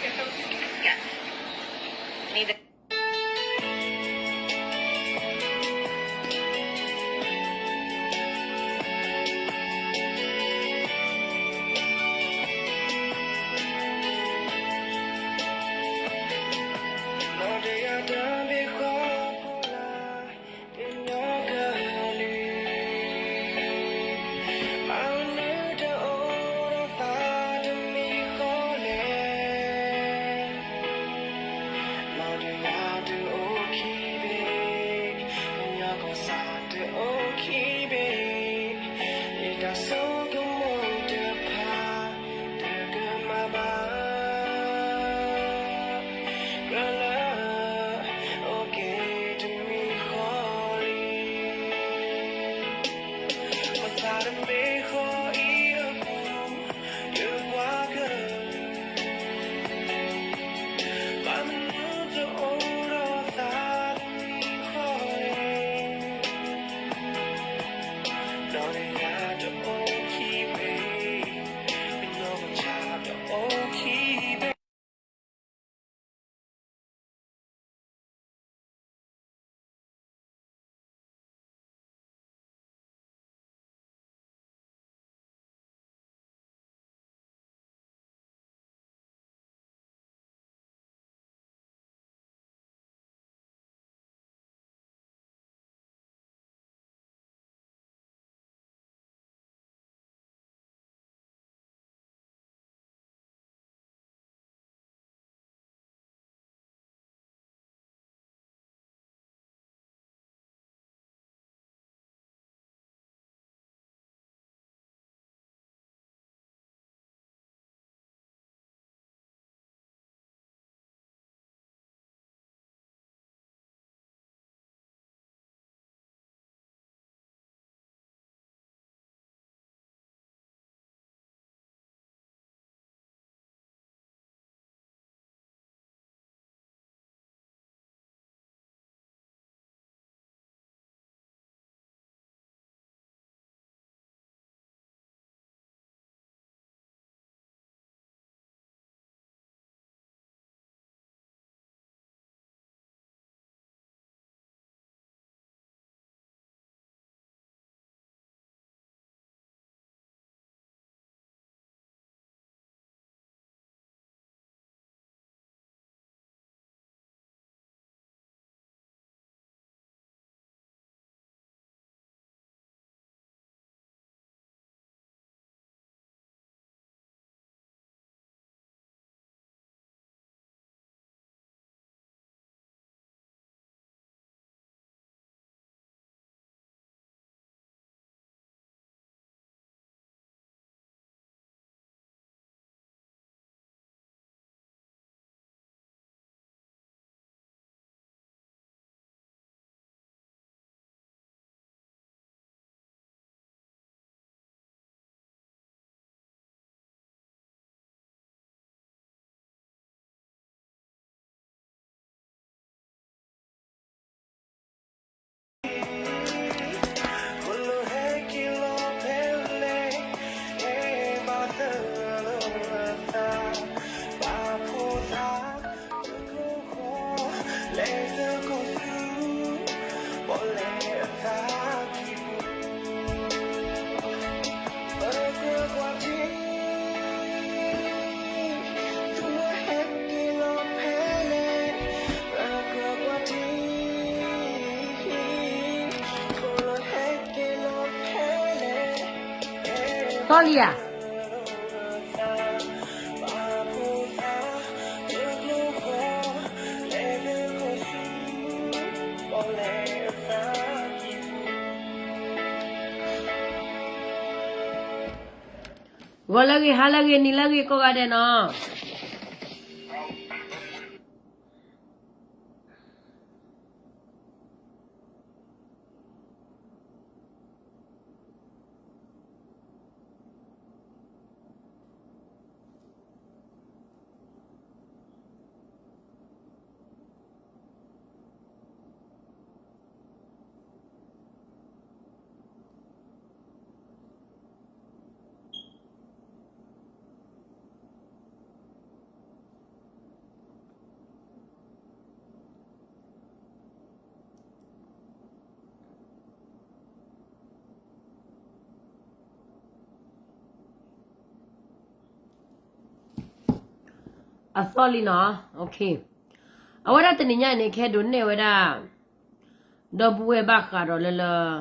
ကညီကလုာ်, မၤမနုၤတအိၣ်ဒီးသးတမံၤဃီလဲၣ်, နီၢ်တယၤတအိၣ်ခံဘ့ၣ်, ကညီကီၢ်စဲၣ်တအိၣ်ခံဘ့ၣ်, ယတၢ်ဆိကမိၣ်တဖၣ် တကမၤဘၣ် ကြၢးလၢ အိၣ်က့ၤတမံၤဃီလံ. ပသးတမံၤဃီအံၤအပူၤ, ယပှၤကလုာ်, ဘၣ်မနုၤတအိၣ်ဒီးသးတမံၤဃီလဲၣ်, နီၢ်တယၤတအိၣ်ခံဘ့ၣ်, ပနီၢ်ကစၢ်တအိၣ်ခံဘ့ၣ်. သီလံဧါ. ဂီၤလၢအဂ့ၤ, ဟါလၢအဂ့ၤ, နံၤလၢအဂ့ၤ ကိးဂၤဒဲးနီၤ. အသီလံနီၤ, အဝဲဒၣ်တနံၤညါန့ၣ် ကဟဲဒိးနဲၣ်ဝဲဒၣ် ဒီပုၢ်ဝဲၢ်ဘၣ်ဃးဒီးလၢလၢ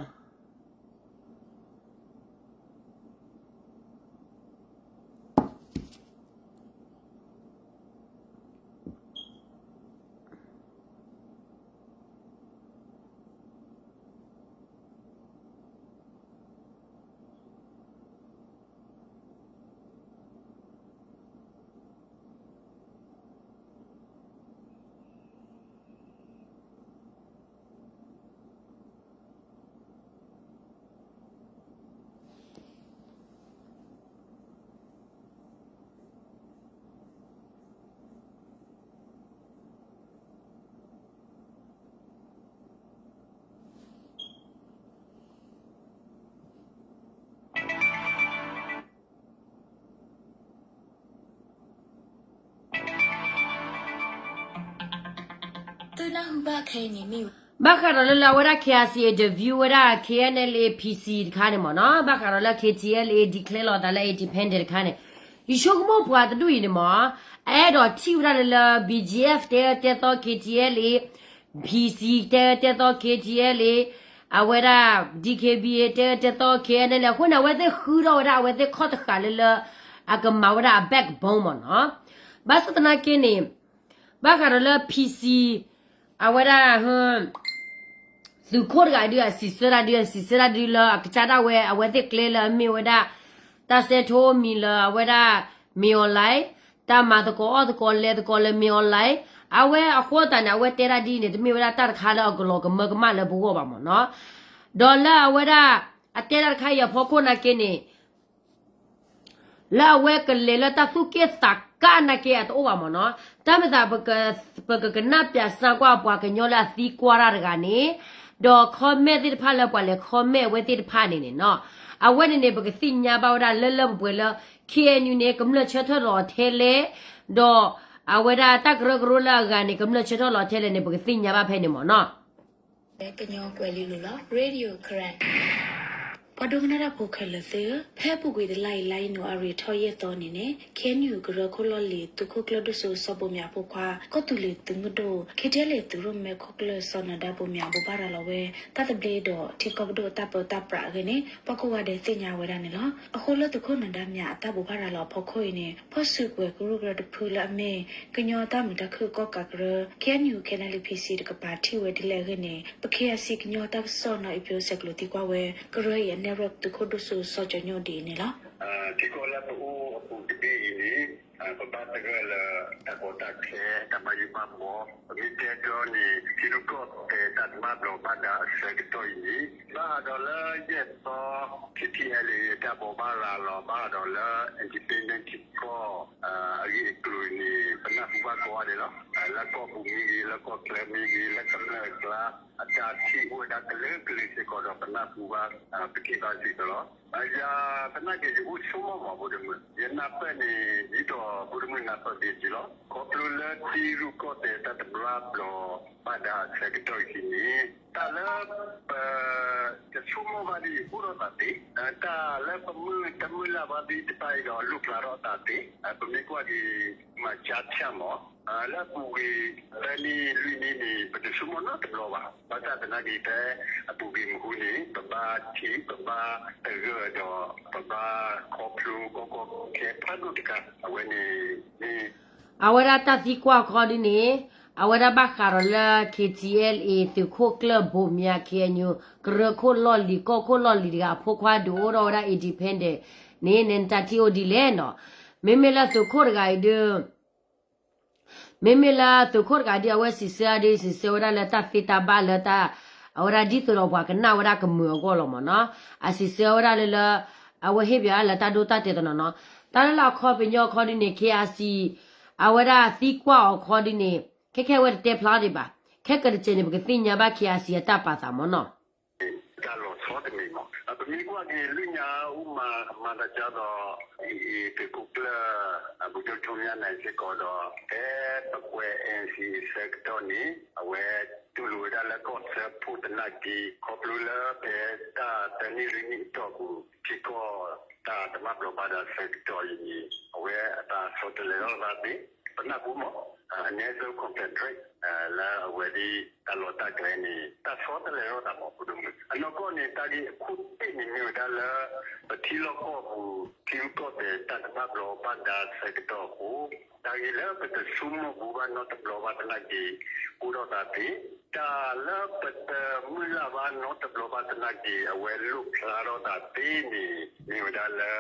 ဘၣ်ဃးဒီးလၢလၢအဝဲဒၣ် K I C interview ဝဲဒၣ် K N L A P C တခါန့ၣ်မ့ၢ်နီၤ, ဘၣ်ဃးဒီးလၢ K T L A declare လီၤသးလၢ independent တခါန့ၣ်, ယဆိကမိၣ်ပှၤတဒူၣ်အံၤန့ၣ်မ့ၢ်, အအဲၣ်ဒိးထံၣ်ဝဲဒၣ်လၢလၢ B G F တဲအၢတဲသီ K T L A, P C တဲအၢတဲသီ K T L A, အဝဲဒၣ် D K B A တဲအၢတဲသီ K N L A အဃိန့ၣ် အဝဲသ့ၣ်ဃုထီၣ်ဝဲဒၣ်အဝဲသ့ၣ်ခီၣ်တဃာ်လၢလၢ အကမၤဝဲဒၣ်အ backbone မ့ၢ်နီၤ, ဘၣ်ဆၣ်သနာ်က့န့ၣ် ဘၣ်ဃးဒီးလၢ P C အဝဲဒၣ် သုးခိၣ်တဂၤဒုး အစံးဆၢတၢ်ဒုး အစံးဆၢတၢ်ဒုးလၢအကစၢ်ဒၣ်ဝဲ အဝဲသ့ၣ်ကျဲလၢအမ့ၢ်ဝဲဒၣ် တၢ်စဲထိမံၤလၢအဝဲဒၣ် မင်းအောင်လှိုင်, တၢ်မၤသကိးအီၣ်သကိးလဲၤသကိးလၢ မင်းအောင်လှိုင်, အဝဲအဃိသတးန့ၣ် အဝဲတဲတၢ်ဒ်အံၤန့ၣ် တမ့ၢ်ဝဲဒၣ်တၢ်တခါလၢအကလီၤကမၢကမၣ်လၢပဂီၢ်ဘၣ်မ့ၢ်နီၤ, ဒီးလၢအဝဲဒၣ် အတဲတၢ်တခါအံၤအဖီခိၣ်နာ်က့န့ၣ် လၢအဝဲကလဲၤလၢတၢ်သူၣ်က့ၣ်သးကါနာ်က့အတအိၣ်ဘၣ်မ့ၢ်နီၤ, တၢ်မ့ၢ်သး ပကကနၣ်ပၠးစၢ်ကွၢ်ပှၤကညီလၢအသံကွၢ်တၢ်တဂၤန့ၣ်, ဒီး comment သ့ၣ်တဖၣ်လၢပှၤလဲၤ comment အဝဲသ့ၣ်တဖၣ်န့ၣ်န့ၣ်နီၤ, အဝဲန့ၣ်န့ၣ် ပကသ့ၣ်ညါဘၣ်ဝဲဒၣ်လၢလၢပှဲၤပှဲၤလၢ K N U န့ၣ် ကမျၢၢ်ဆၢထၢၣ်လီၤထဲလဲၣ်, ဒီးအဝဲဒၣ်တၢ်ကရၢကရိလၢအဂၤန့ၣ် ကမျၢၢ်ဆၢထၢၣ်လီၤထဲလဲၣ်န့ၣ် ပကသ့ၣ်ညါဘၣ်ဖဲန့ၣ်မ့ၢ်နီၤ. ကညီကွဲၤလ့လိၤလီၤ Radio Karen ပှၤဒိကနၣ်တၢ်ဖိခဲလၢာ်သ့ၣ်ဧၢ, ဖဲအပူၤကွံာ်တလါအံၤ လါယနူၤအါရံၤထီၣ်ယဲၢ်သီန့ၣ်န့ၣ် K N U ကရၢခိၣ်လီၢ်လံၤ သုးခိၣ်ကျၢၢ်ဒိၣ်စိစီၤဘိးမၠးအဖိခွါ ကီၢ်သူလ့ၤသုးမုၢ်ဒိၣ် K T L A သုးရိၣ်မဲခိၣ်ကျၢၢ်စီၤနၢၤဒါဘိးမၠး ဘိးဘၣ်ရၤလီၤဝဲ တၢ်သဘျ့ဒီးထံကီၢ်ပဒိၣ်တၢ်ပၢတၢ်ပြးအဂ့ၢ်န့ၣ် ပှၤကိးဂၤဒဲးသ့ၣ်ညါဝဲဒၣ်န့ၣ်လီၤ. အဃိလၢသုးခိၣ်နၢၤဒါမၠးအတၢ်ဘိးဘၣ်ရၤလီၤအဖီခိၣ်အံၤန့ၣ် ဖီၣ်စုကဝဲၤကရူၢ်ကရၢတဖုလၢအမ့ၢ် ကညီတၢ်မုာ်တၢ်ခုၣ်ကီၣ်ကးကရၢ K N U K N L A P C တကပၤ ထံၣ်ဝဲဒ်လဲၣ်အဂ့ၢ်န့ၣ် ပ K I C ကညီတၢ်ကစီၣ်နီၢ်အံးဖ့အိၣ်ဆဲးကျိးသံကွၢ်ဝဲ ကရၢအံၤအနဲၣ်ရွဲၣ်သုးခိၣ်ဒိၣ်စိစီၤကၠီၤညိၣ်ဒ်အံၤန့ၣ်လီၤ. ထံကီၢ်လၢပအိၣ်အပူၤတဘ့ၣ်အံၤန့ၣ် ပဘၣ်သဂၢၢ်လၢတၢ်ကီတၢ်ခဲ တၢ်ဘၣ်ယိၣ်ဘၣ်ဘှီ, ပမ့ၢ်တဲတြီန့ၣ် ထံရူၢ်ကီၢ်သဲးတၢ်တဘၣ်ဘျီးဘၣ်ဒါအဆၢကတီၢ်အံၤန့ၣ် ဘၣ်ဃးဒီးလၢယဲၢ်သီ K T L A အတၢ်ဘိးဘၣ်ရၤလီၤ ဘၣ်ဃးဒီးလၢ independent ထံကီၢ် အဂ့ၢ်အကျိၤန့ၣ် ပနၢ်ဟူဘၣ်ကိးဂၤဒဲးလီၤ. လၢကီၢ်ပူၤမ့ၢ်ဂ့ၤ လၢကီၢ်ချၢမ့ၢ်ဂ့ၤ လၢကမျၢၢ်အကျါ အတၢ်ထံၣ်အိၣ်ဝဲဒၣ်ကလုာ်ကလုာ်စ့ၢ်ကီးဒီး ပနၢ်ဟူဘၣ် ပထံၣ်ဘၣ်စ့ၢ်ကီးလီၤ. ယၤသနာ်က့ ယအိၣ်ဆိကမိၣ်မး ဖိဒိၣ်မုၣ် ယနၢ်ပၢၢ်န့ၣ် ဒ်သိးဖိဒိၣ်မုၣ်နၢ်ပၢၢ်သ့ၣ်တဖၣ်လီၤ. ခီဖျိလၢထံရူၢ်ကီၢ်သဲးတၢ်တဘၣ်ဘျီးဘၣ်ဒါအဆၢကတီၢ်အံၤန့ၣ် တၢ်လၢပ တဆိကမိၣ်ဘၣ်ဒ်အံၤ အိၣ်ဒီးသးသ့, တၢ်လၢပမုၢ်တမုၢ်လၢ်ဘၣ်သ့ၣ်တဖၣ်အံၤဒီး လိၣ်ဖျါထီၣ်အသးသ့, ပမ့ၢ်ကွၢ်က့ၤ မၤကၠါဖၠၣ်မး လၢအပူၤကွံာ် သၢနံၣ်လွံၢ်နံၣ်န့ၣ် ပတဆိကမိၣ်နီတဘျီဘၣ်. ဘၣ်ဆၣ်သနာ်က့ ဖဲအပူၤကွံာ်မဟူန့ၣ် ပဘၣ်ထံၣ် ပဘၣ်သဂၢၢ်ဒီး ပဘၣ်ခီဖျိကီကီခဲခဲဖးဒိၣ်တခါ အဝဲန့ၣ်မ့ၢ် အဝဲဒၣ်တၢ်သံကွၢ်ခီဒ်န့ၣ် အဝဲဒၣ်ဘၣ်ဃးဒီးလၢ K T L A သုးခိၣ်ကျၢၢ်ဘိးမၠး K N U ကရၢခိၣ်လီၢ်လံၤ ကီၢ်ခိၣ်လီၢ်လံၤတဂၤအဖိခွါဒုးအိၣ်ထီၣ်ဝဲဒၣ် independent န့ၣ် နတၢ်ထံၣ်အိၣ်ဒ်လဲၣ်နီၤ. မ့မ့ၢ်လၢသုးခိၣ်တဂၤအံၤဒုး မ့မ့ၢ်လၢသုးခိၣ်တဂၤဒုး အဝဲစံးဆၢဒုး စံးဆၢဝဲဒၣ်လၢတၢ်သ့တၢ်ဘၣ်လၢတၢ် အဝဲဒၣ်ဒ်သိးဒီးပှၤကနၣ်ဝဲဒၣ်ကမုာ်အဂီၢ်လီၤမ့ၢ်နီၤ. အစံးဆၢဝဲဒၣ်လၢလၢ အဝဲဟ့ၣ်ပၠးလၢတၢ်ဒိတၢ်တဲာ်တနီၤနီၤ. တၢ်လၢလၢအခီပညီခီဒ်န့ၣ် K I C အဝဲဒၣ်သံကွၢ်အီၤခီဒ်န့ၣ် ခဲခဲအဝဲတတဲဖျါဒံးဘၣ်. ခဲကတစဲးန့ၣ် ပကသ့ၣ်ညါဘၣ် K I C အတၢ်ပာ်သးမ့ၢ်နီၤ. တၢ်လီၤဆီတမံၤမး ပမ့ၢ်ကွၢ်က့ၤလၢညါအူမၤ အမၤသးကၢ်သိး အံၤအံၤ သုးခိၣ်ကျၢၢ် အဘူးကၠိဆိမၠၣ်နၤစ့ၢ်ကီးဒီး ဖဲပကွဲး N C A အဆၢကတီၢ်န့ၣ် အဝဲတူၢ်လိာ်ဝဲဒၣ်လၢကီၢ်စၢဖှိၣ်သနာ်က့ ခီဖျိလၢဖဲတၢ်သၢနံၣ်လွံၢ်နံၣ်အတီၢ်ပူၤ ထံကီၢ်တၢ်တဘၣ်ဘျီးဘၣ်ဒါအဆၢကတီၢ်အံၤန့ၣ် အဝဲအတၢ်ဆီတလဲထီၣ်သးသ့ ပနၢ်ဟူမး အနဲသိ confederate လၢအဝဲဒ်တၢ်လီၢ်တၢ်ကျဲန့ၣ် တၢ်ဆီတလဲထီၣ်သးမး ဖိဒိၣ်မုၣ်. အနီၢ်ကီၢ်န့ၣ် တၢ်ဂ့ၢ်အခိၣ်သ့ၣ်န့ၣ်မ့ၢ်ဝဲဒၣ်လၢ ပထံလီၢ်ကီၢ်ပူၤ ထံရူၢ်ကီၢ်သဲးတၢ်တဘၣ်ဘျီဘၣ်ဒါဆၢကတီၢ်အဃိ တၢ်ဂ့ၢ်လၢပတဆိကမိၣ်ဘူးဘၣ်နီတဘျီဘၣ်သနာ်က့ အိၣ်ထီၣ်သးသ့, တၢ်လၢပတမုၢ်လၢ်ဘၣ်နီတဘျီဘၣ်သနာ်က့ အဝဲလိၣ်ဖျါထီၣ်သးသ့န့ၣ် မ့ၢ်ဝဲဒၣ်လၢ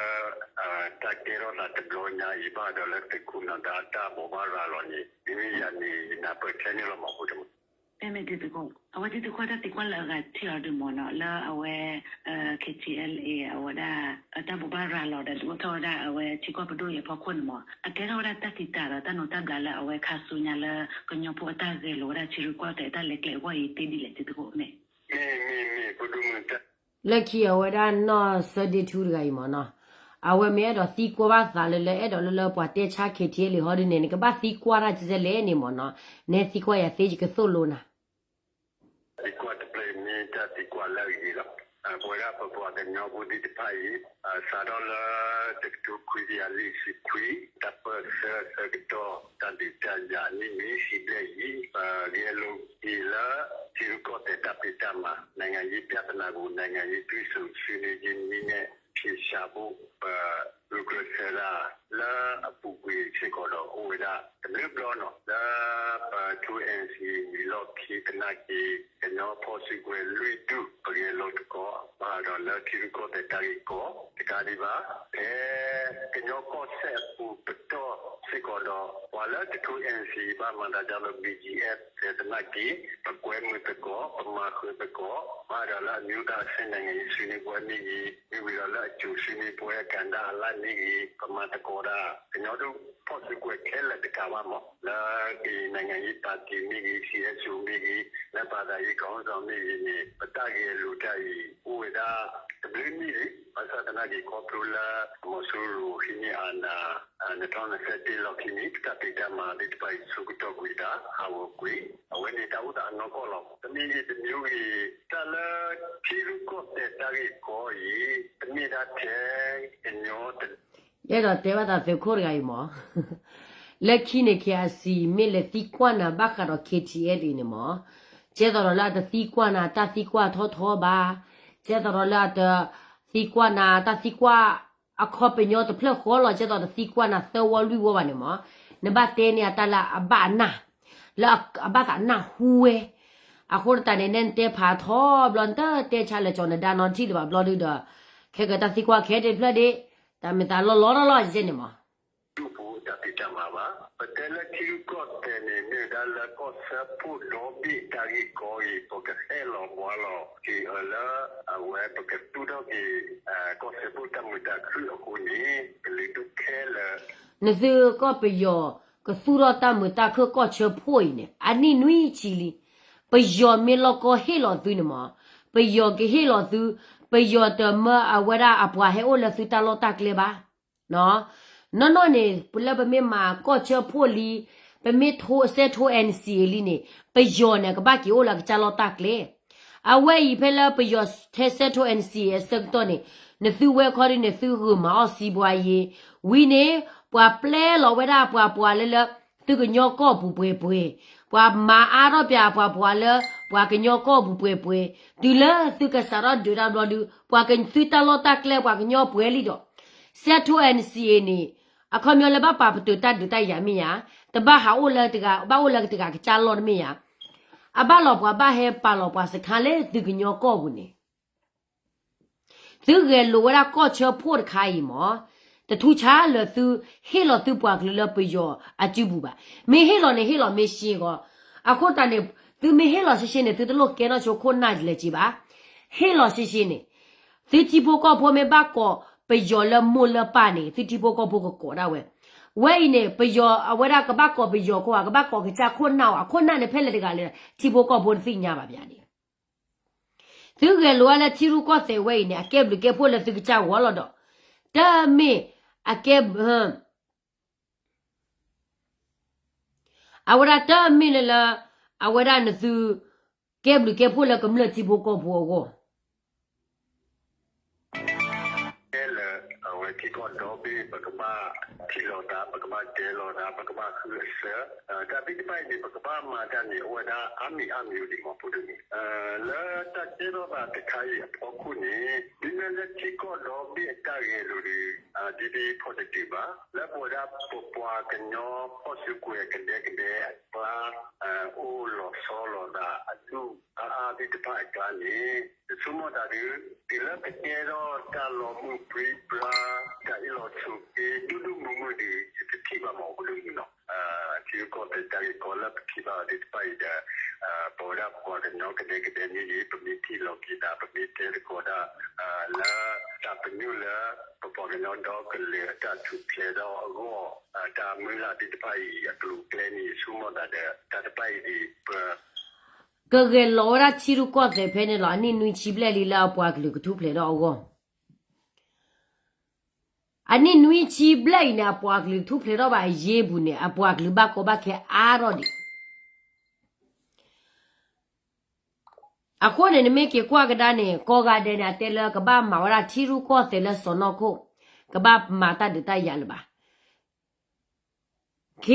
တၢ်ကဲထီၣ်သးတဘျီညါအံၤ ဘၣ်ဒီးလၢသုးခိၣ်နၢ်ဒါတၢ်ဘိးဘၣ်ရၤလီၤန့ၣ် မ့မ့ၢ်ယၤန့ၣ် ယနၢ်ပၢၢ်ထဲန့ၣ်လီၤမး ဖိဒိၣ်မုၣ်. မ့မ့ၢ်တံၤသကိး အဝဲတံၤသကိးတၢ်သံကွၢ်လၢအဂၤထံၣ်အီၤဒုးမးနီၤ လၢအဝဲ KTLA အဝဲဒၣ် တၢ်ဘိးဘၣ်ရၤလီၤဒီး ဒုးအိၣ်ထီၣ်ဝဲဒၣ်အဝဲထံကီၢ်ပဒိၣ်အံၤအဖီခိၣ်န့ၣ်မး အကဲထီၣ်ဝဲဒၣ်တၢ်သံတၢ်ဒီးတၢ်နိးတၢ်ဘျးလၢအဝဲခါဆူညါလၢ ကညီဖိအတၢ်ဂဲၤလိာ်ဝဲဒၣ်ထံရူၢ်ကီၢ်သဲးတၢ်လဲၤကျဲအဂီၢ်အံၤသ့ဒ်လဲၣ် တံၤသကိးမ့ၢ် မ့ၢ်မ့ၢ် ဖိဒိၣ်မုၣ်တၢ် လၢခံအဝဲဒၣ်နီၢ်စၢဒ့ထူတဂၤအံၤမးနီၤ အဝဲမ့ၢ်အဲၣ်ဒိးသံကွၢ်ဘၣ်သးလၢလၢအဲၣ်ဒိးလၢလၢပှၤတဲဆါ KTLA ဟီဒ်န့ၣ် နကဘၣ်သံကွၢ်တၢ်ကဲလဲၣ်န့ၣ်မးနီၤ နဲသံကွၢ်ယၤသ့ယကသိၣ်လိနၤ သံကွၢ်တဖျၢၣ်အံၤမ့ၢ်တၢ်သံကွၢ်လၢအဂ့ၤလီၤ. ပဝဲဒၣ်ပပှၤကညီဖိသ့ၣ်တဖၣ်အံၤ စးထီၣ်လၢတကထိခွံကယၤလွံၢ်ဆံခွံ တၢ်ပၢၢ်ဆၢအဆၢကတီၢ် တၢ်ဒုးတၢ်ယၤအနံၣ်နွံဆံဘျဲၣ်အံၤ ပဂဲၤလိာ်က့ၤလၢ ထံရူၢ်ကီၢ်သဲးတၢ်ဖံးတၢ်မၤ နိုင်ငံရေးပြဿနာကို နိုင်ငံရေးတွေ့ဆုံဆွေးနွေးခြင်းနည်းနဲ့ အဖြေရှာဖို့ ပဂုာ်ကျဲးစၢးဒၣ် လၢအပူၤကွံာ်စ့ၢ်ကီးဒီး အိၣ်ဝဲဒၣ်တဘျုးဘျီနီၤ လၢပထူ NCA ဝံၤလီၢ်ခံသနာ်က့ ကညီဖီၣ်စုကဝဲၤလွံၢ်ဒူၣ် ပဂဲၤလိာ်သကိး ဘၣ်ဒီးလၢထံရူၢ်ကီၢ်သဲးတၢ်ဂ့ၢ်ကီ တကးဒံးဘၣ် ဖဲကညီကီၢ်စဲၣ်အပူၤပတီၢ်စ့ၢ်ကီးဒီး ပှၤလၢတထူ NCA ဘၣ်မၤသးဒ်သိး BGF သနာ်က့ ပကွဲမုာ်သကိး ပမၤဃုာ်သကိး ဘၣ်ဒီးလၢအမျိုးသားအဆင့် နိုင်ငံရေးဆွေးနွေးပွဲမ့ၢ်ဂ့ၤ မ့ၢ်ဝံၤဒီးလၢအကြိုဆွေးနွေးပွဲ ကဏ္ဍအလၢ်မ့ၢ်ဂ့ၤ ပမၤသကိးဒၣ် ကညီဖိၣ်စုကဝဲၤခဲလၢာ်တကးဘၣ်မး လၢကရင်နိုင်ငံရေးပါတီမ့ၢ်ဂ့ၤ CSO မ့ၢ်ဂ့ၤ လၢဘာသာရေးခေါင်းဆောင်မ့ၢ်ဂ့ၤန့ၣ် ပတၢ်ဂဲၤလိာ်တၢ်အံၤ အိၣ်ဝဲဒၣ်တဘျုးနံၣ်လံ. ဘၣ်ဆၣ်သနာ်က့ ခီဖျိလၢ မီၤစိရိၤဟံးန့ၢ်အာဏာ နထီနစဲးတ့ၢ်လီၢ်ခံန့ၣ် ပတၢ်ဖံးတၢ်မၤသ့ၣ်တဖၣ်အံၤ ဆူကတီၢ်ကွံာ်တၢ် ဟးဂီၤကွံာ် အဝဲန့ၣ်တၢ်အိၣ်သးအနီၢ်ကီၢ်လီၤ. တမံၤဂ့ၤတမံၤဂ့ၤ တၢ်လၢထံရူၢ်ကီၢ်သဲးတၢ်ဂ့ၢ်ကီအံၤ တမ့ၢ်ဒၣ်ထဲကညီတ ယအဲၣ်ဒိးတဲဘၣ်သးသုးခိၣ်တဂၤအံၤမး လၢခံန့ၣ် KIC မ့ၢ်လဲၤသံကွၢ်နၤဘၣ်ဃးဒီး KTLA န့ၣ်မး ကဲသိးဒီးလၢအတသံကွၢ်နၤတၢ်သံကွၢ်ထီထီဘၣ်, ကဲသိးဒီးလၢအတသံကွၢ်နၤတၢ်သံကွၢ်အခီပညီတဖျၢၣ်ဃီလီၤ, ကဲသိးတသံကွၢ်နၤသၢဝီလွံၢ်ဝီဘၣ်န့ၣ်မး နဘၣ်တဲန့ၢ်အတၢ်လၢအဘၣ်အနၢ်, လၢအဘၣ်သးနၢ်ဟူဝဲ, အဃိသတးန့ၣ် နဲနတဲဖးထီဘျီ နတတဲဆါလၢကၠီၤနဒါနီတထံၣ်လၢၤဘၣ်ဘျီဒုဒီး ခဲကတၢ်သံကွၢ်ခဲတဖျၢၣ်ဒၣ် တၢ်မ့ၢ်တၢ်လီၢ်လီၢ်တၢ်လီၢ်ယဲန့ၣ်မး ဒူၣ်ဖိတၢ်ဖံးတၢ်မၤဘၣ်. ပတဲလၢထံရူၢ်ကီၢ်သဲးန့ၣ် မ့ၢ်ဝဲဒၣ်လၢကီၢ်စၢဖှိၣ်ဒီဘ့ၣ်တၢ်ဂ့ၢ်ကီအံၤ ပကဟဲလီၤဘှါလီၤက့ၤအီၤလၢ အဝဲပကသူၣ်ထီၣ်က့ၤ ကီၢ်စၢဖှိၣ်တၢ်မုာ်တၢ်ခုၣ်အဃိန့ၣ် ကလုာ်ဒူၣ်ခဲလၢာ် နသုကီၢ်ပယီၤကသူၣ်ထီၣ်တၢ်မုာ်တၢ်ခုၣ်ကီၢ်စၢဖှိၣ်အံၤန့ၣ် အနံၣ်နွံဆံလံ. ပယီၤမ့ၢ်လီၢ်ကီၢ်ဟ့ၣ်လီၤသုန့ၣ်မး, ပယီၤကဟ့ၣ်လီၤသု, ပယီၤတမၢအဝဲဒၣ်အပှၤဟဲအိၣ်လၢသုတၢ်လီၢ်တၢ်ကျဲဘၣ်. နီၢ်နီၢ်န့ၣ် လၢပမ့ၢ်မၤကီၢ်စၢဖှိၣ်လံ, ပမ့ၢ်ထိ စဲးထိ NCA လံန့ၣ် ပယီၤန့ၣ် ကဘၣ်က့ၤအိၣ်လၢကစၢ်လီၢ်တၢ်ကျဲ. အဝဲအံၤဖဲလၢပယီၤထဲစဲးထိ NCA အဆၢကတီၢ်န့ၣ် နသုဝဲခီဒ်န့ၣ် သုဂုာ်မၤအီၣ်စံးဘှါယ့ ဝံၤန့ၣ် ပှၤပျဲလီၤဝဲဒၣ်ပှၤပှၤလၢလၢ သုကညီကီၢ်ပူၤပှဲၤပှဲၤ, ပှၤမၤအါထီၣ်ပှၤပှၤပှၤလၢ ပှၤကညီကီၢ်ပူၤပှဲၤပှဲၤ, တုၤလၢသုကစးထီၣ်ဒုးတၢ်ဘျီဒု ပှၤကသုတၢ်လီၢ်တၢ်ကျဲပှၤကညီပှဲၤလံဒီး စဲးထိ NCA န့ၣ် အခီပညီလၢဘၣ်ပာ်ပတုာ်တၢ်ဒုးတၢ်ယၤမ့ၢ်ဧါ, တဘၣ်ဟးအိၣ်လၢတဂၤ ဘၣ်အိၣ်လၢတဂၤကစၢ်လီၢ်တမ့ၢ်ဧါ, အဘၣ်လီၤပှၤဘၣ်ဟဲပာ်လီၤပှၤစခါလၢသုကညီကီၢ်ပူၤန့ၣ် သုဂဲၤလိာ်ဝဲဒၣ်ကီၢ်စၢဖှိၣ်တခါအံၤမး, တထူဆါလၢသုဟ့ၣ်လီၤသုပှၤကလုာ်လၢပယီၤအစုပူၤဘၣ်. မ့ၢ်ဟ့ၣ်လီၤန့ၣ် ဟ့ၣ်လီၤမ့ၢ်ရှဲဂီၤ, အဃိသတးန့ၣ် သုမ့ၢ်ဟ့ၣ်လီၤရှဲရှဲန့ၣ် သုတလိၣ်ကဲထီၣ်ဆိခိၣ်နၢ်လဲၤက့ၤဘၣ်. ဟ့ၣ်လီၤရှဲရှဲန့ၣ် သုထံဖိကီၢ်ဖိမ့ၢ်ဘၣ်ကိးပယီၤလၢမိၢ်လၢပၢ်န့ၣ် သုထံဖိကီၢ်ဖိကကိးဒၣ်ဝဲ. ဝဲအံၤန့ၣ် ပယီၤအဝဲဒၣ်ကဘၣ်ကိးပယီၤခိၣ်ဧါ ကဘၣ်ကိးကစၢ်ခိၣ်နၢ်ဧါ, အခိၣ်နၢ်န့ၣ်ဖဲလဲၣ်တဂၤလဲၣ် ထံဖိကီၢ်ဖိတသ့ၣ်ညါဘၣ်ဘၣ်န့ၣ် သုဂဲၤလိာ်ဝဲလၢထံရူၢ်ကီၢ်သဲးဝဲအံၤန့ၣ် အကဲဘျုးကဲဖှိၣ်လၢသုကစၢ်ဂီၢ်လီၤဒီး တမ့ၢ်အကဲ အဝဲဒၣ်တမ့ၢ်လၢလၢ အဝဲဒၣ်နသု ကဲဘျုးကဲဖှိၣ်လၢကမျၢၢ်ထံဖိကီၢ်ဖိအဂီၢ် ကဲလၢအဝဲ ထံကီၢ်ဒီဘ့ၣ် ပကဘၣ်ထံၣ်လိာ်သး ပကဘၣ်တဲလိာ်သး ပကဘၣ်ဃုအစၢၤ, တၢ်သ့ၣ်တဖၣ်အံၤန့ၣ် ပကဘၣ်မၤတၢ်န့ၣ် အိၣ်ဝဲဒၣ်အါမံၤအါမံၤဒံးမး ဖိဒိၣ်မုၣ်, လၢတၢ်ကဲထီၣ်သးတခါအံၤအဖီခိၣ်န့ၣ် ဒ်မ့ၢ်လၢထံကီၢ်ဒီဘ့ၣ်အတၢ်ဂဲၤလိာ်ဒီး ဒ်ဒ်ဖိတဒုဘၣ် လၢပဝဲဒၣ်ပပှၤကညီဖီၣ်စုကဝဲၤကဒဲကဒဲအကျါ အိၣ်လီၤဆီလိာ်သးအဒူၣ်အါအါသ့ၣ်တဖၣ်အကျါန့ၣ် ယဆိကမိၣ်သးဒီး တုၤလၢကကဲထီၣ်တၢ်လီၤမုၢ်ပြံပြါ တၢ်အ့ၣ်လိာ်ဆိးက့ ဒိၣ်ဒိၣ်မုၢ်မုၢ်ဒီး ယတထံၣ်ဘၣ်မး ဖိဒိၣ်မုၣ်နီၤ, ထံရူၢ်ကီၢ်သဲးတၢ်ဂ့ၢ်ကီလၢပထံၣ်ဘၣ်အီၤသ့ၣ်တဖၣ်အံၤဒီး ပဝဲဒၣ်ပပှၤကညီကဒဲကဒဲန့ၣ် ပမ့ၢ်ထံၣ်လိာ်က့ၤသး ပမ့ၢ်တဲသကိးတၢ် လၢတၢ်ပညိၣ်လၢ ပပှၤကညီဒီကလုာ်အတၢ်ထူၣ်ဖျဲးထီၣ်အဂီၢ် တၢ်မုၢ်လၢ်သ့ၣ်တဖၣ်အံၤအကျိၤအကျဲန့ၣ် ယဆိကမိၣ်သးဒီး တၢ်တဖၣ်အံၤဒ်ပ ကဂဲၤလီၤဝဲဒၣ်ထံရူၢ်ကီၢ်သဲးဖဲန့ၣ်လီၤ. အနံၣ်နွံဆံဘျဲၣ်လံလၢအပှၤကလုာ်ကထူၣ်ဖျဲးထီၣ်အဂီၢ်, အနံၣ်နွံဆံဘျဲၣ်အံၤန့ၣ် အပှၤကလုာ်ကထူၣ်ဖျဲးထီၣ်ဘၣ်အယ့ၢ်ပူၤန့ၣ် အပှၤကလုာ်ဘၣ်ကီဘၣ်ခဲအါထီၣ်ဒံး အဃိန့ၣ် နမ့ၢ်က့ၤကွၢ်ကဒါန့ၣ် ကိးဂၤဒဲးန့ၣ် အတဲလၢကဘၣ်မၤဝဲဒၣ်ထံရူၢ်ကီၢ်သဲးလၢစီၢ်နီၤခိၣ်, ကဘၣ်မၤတၢ်ဒုးတၢ်ယၤလၢၤဘၣ်. K,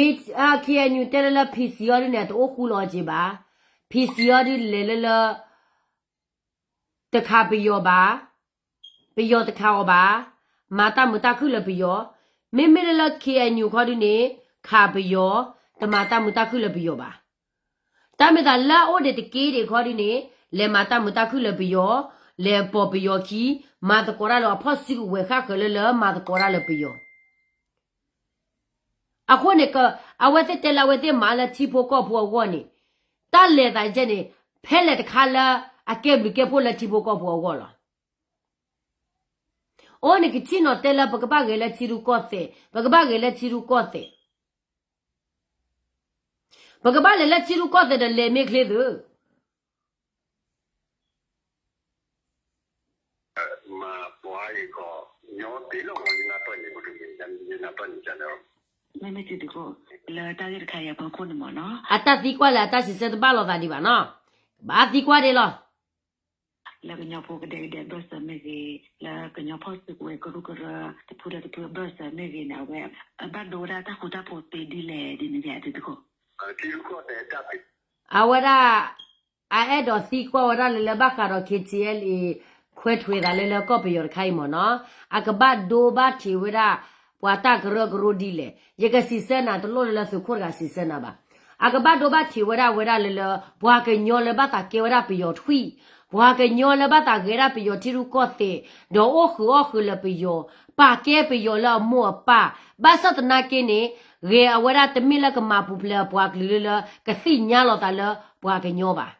KNU တဲလၢလၢ PC အီၤဒ်န့ၣ် အတအိၣ်ဃူလီၤအီၤက့ၤဘၣ်. PC အီၤဒ်လဲၤလၢလၢ တခးပယီၤဘၣ်, ပယီၤတခးအီၤဘၣ်, မၤတၢ်မုာ်တၢ်ခုၣ်လၢပယီၤ, မ့မ့ၢ်လၢလၢ KNU ခီဒ်န့ၣ် ခးပယီၤ, တမၤတၢ်မုာ်တၢ်ခုၣ်လၢပယီၤဘၣ်. တၢ်မ့ၢ်သးလၢအအိၣ်ဒံးတက့ၢ်ဒံးခီဒ်န့ၣ် လဲၤမၤတၢ်မုာ်တၢ်ခုၣ်လၢပယီၤ, လဲၤပိာ်ပယီၤခံ, မၤသကိးတၢ်လၢအဖီၣ်စုကဝဲၤဃၣ်ဃၢၤလၢလၢမၤသကိးတၢ်လၢပယီၤ အဃိန့ၣ် အဝဲသ့ၣ်တဲလၢအဝဲသ့ၣ်မၤလၢထံဖိကီၢ်ဖိအဂီၢ်န့ၣ် တၢ်လဲၤသးယဲၢ်န့ၣ် ဖဲလဲၣ်တခါလၢအကဲဘျုးကဲဖှိၣ်လၢထံဖိကီၢ်ဖိအဂီၢ်လီၤ. အဃိန့ၣ်ကထံၣ်နီၤတဲလၢပကဘၣ်ဂဲၤလၢထံရူၢ်ကီၢ်သဲး, ပကဘၣ်ဂဲၤလၢထံရူၢ်ကီၢ်သဲး, ပကဘၣ်လဲၤလၢထံရူၢ်ကီၢ်သဲးဒီးလဲၤမ့ၢ်ချ့သု မၤပှၤအံၤကီး ညီသ့လီၤမး ယနၢ်ပၢၢ်န့ၣ် ယနၢ်ပၢၢ်န့ၣ် လၢတၢ်ဂ့ၢ်တခါအံၤအဖီခိၣ်န့ၣ်မ့ၢ်နီၤ အတၢ်သံကွၢ်လၢအတၢ်စံးဆၢတဘၣ်လိာ်သးဒံးဘၣ်နီၤ, ဘၣ်သံကွၢ်ဒံးလီၤ လၢကညီဖိကဒဲကဒဲအဘၢၣ်စၢၤမ့ၢ်ဂ့ၤ, လၢကညီဖီၣ်စုကဝဲၤကရူၢ်ကရၢ တဖုဒီးတဖုအဘၢၣ်စၢၤမ့ၢ်ဂ့ၤန့ၣ် အဝဲ အဘၣ်ဒိဝဲဒၣ်တၢ်ဃူတၢ်ဖိးသ့ဒ်လဲၣ်ဒ်န့ၣ် ယတဲသကိး အဝဲဒၣ် အအဲၣ်ဒိးသံကွၢ်ဝဲဒၣ်လၢလၢဘၣ်ဃးဒီး KTLA ခွဲးထွဲးသးလၢလၢကီၢ်ပယီၤတခါအံၤမ့ၢ်နီၤ, အကဘၣ်ဒိဘၣ်ထံးဝဲဒၣ် ပှၤတၢ်ကရၢကရိဒ်လဲၣ်, ယကစံးဆၢနၤတလိၣ်လၢလၢသုးခိၣ်တဂၤစံးဆၢနၤဘၣ်. အကဘၣ်ဒိဘၣ်ထံးဝဲဒၣ်ဝဲဒၣ်လၢလၢ ပှၤကညီလၢဘၣ်သးကဲဝဲဒၣ်ပယီၤထွံၣ်, ပှၤကညီလၢဘၣ်သးဂဲၤဒၣ်ပယီၤထံရူၢ်ကီၢ်သဲး, ဒီးအိၣ်ဃုာ်အီၣ်ဃုာ်လၢပယီၤ, ပာ်ကဲပယီၤလၢအမိၢ်အပၢ်, ဘၣ်ဆၣ်သနာ်က့န့ၣ် ဂဲၤအဝဲဒၣ်တမ့ၢ်လၢကမၤပူၤဖျဲးအပှၤကလုာ်လၢလၢ ကသ့ၣ်ညါလိာ်သးလၢပှၤကညီဘၣ်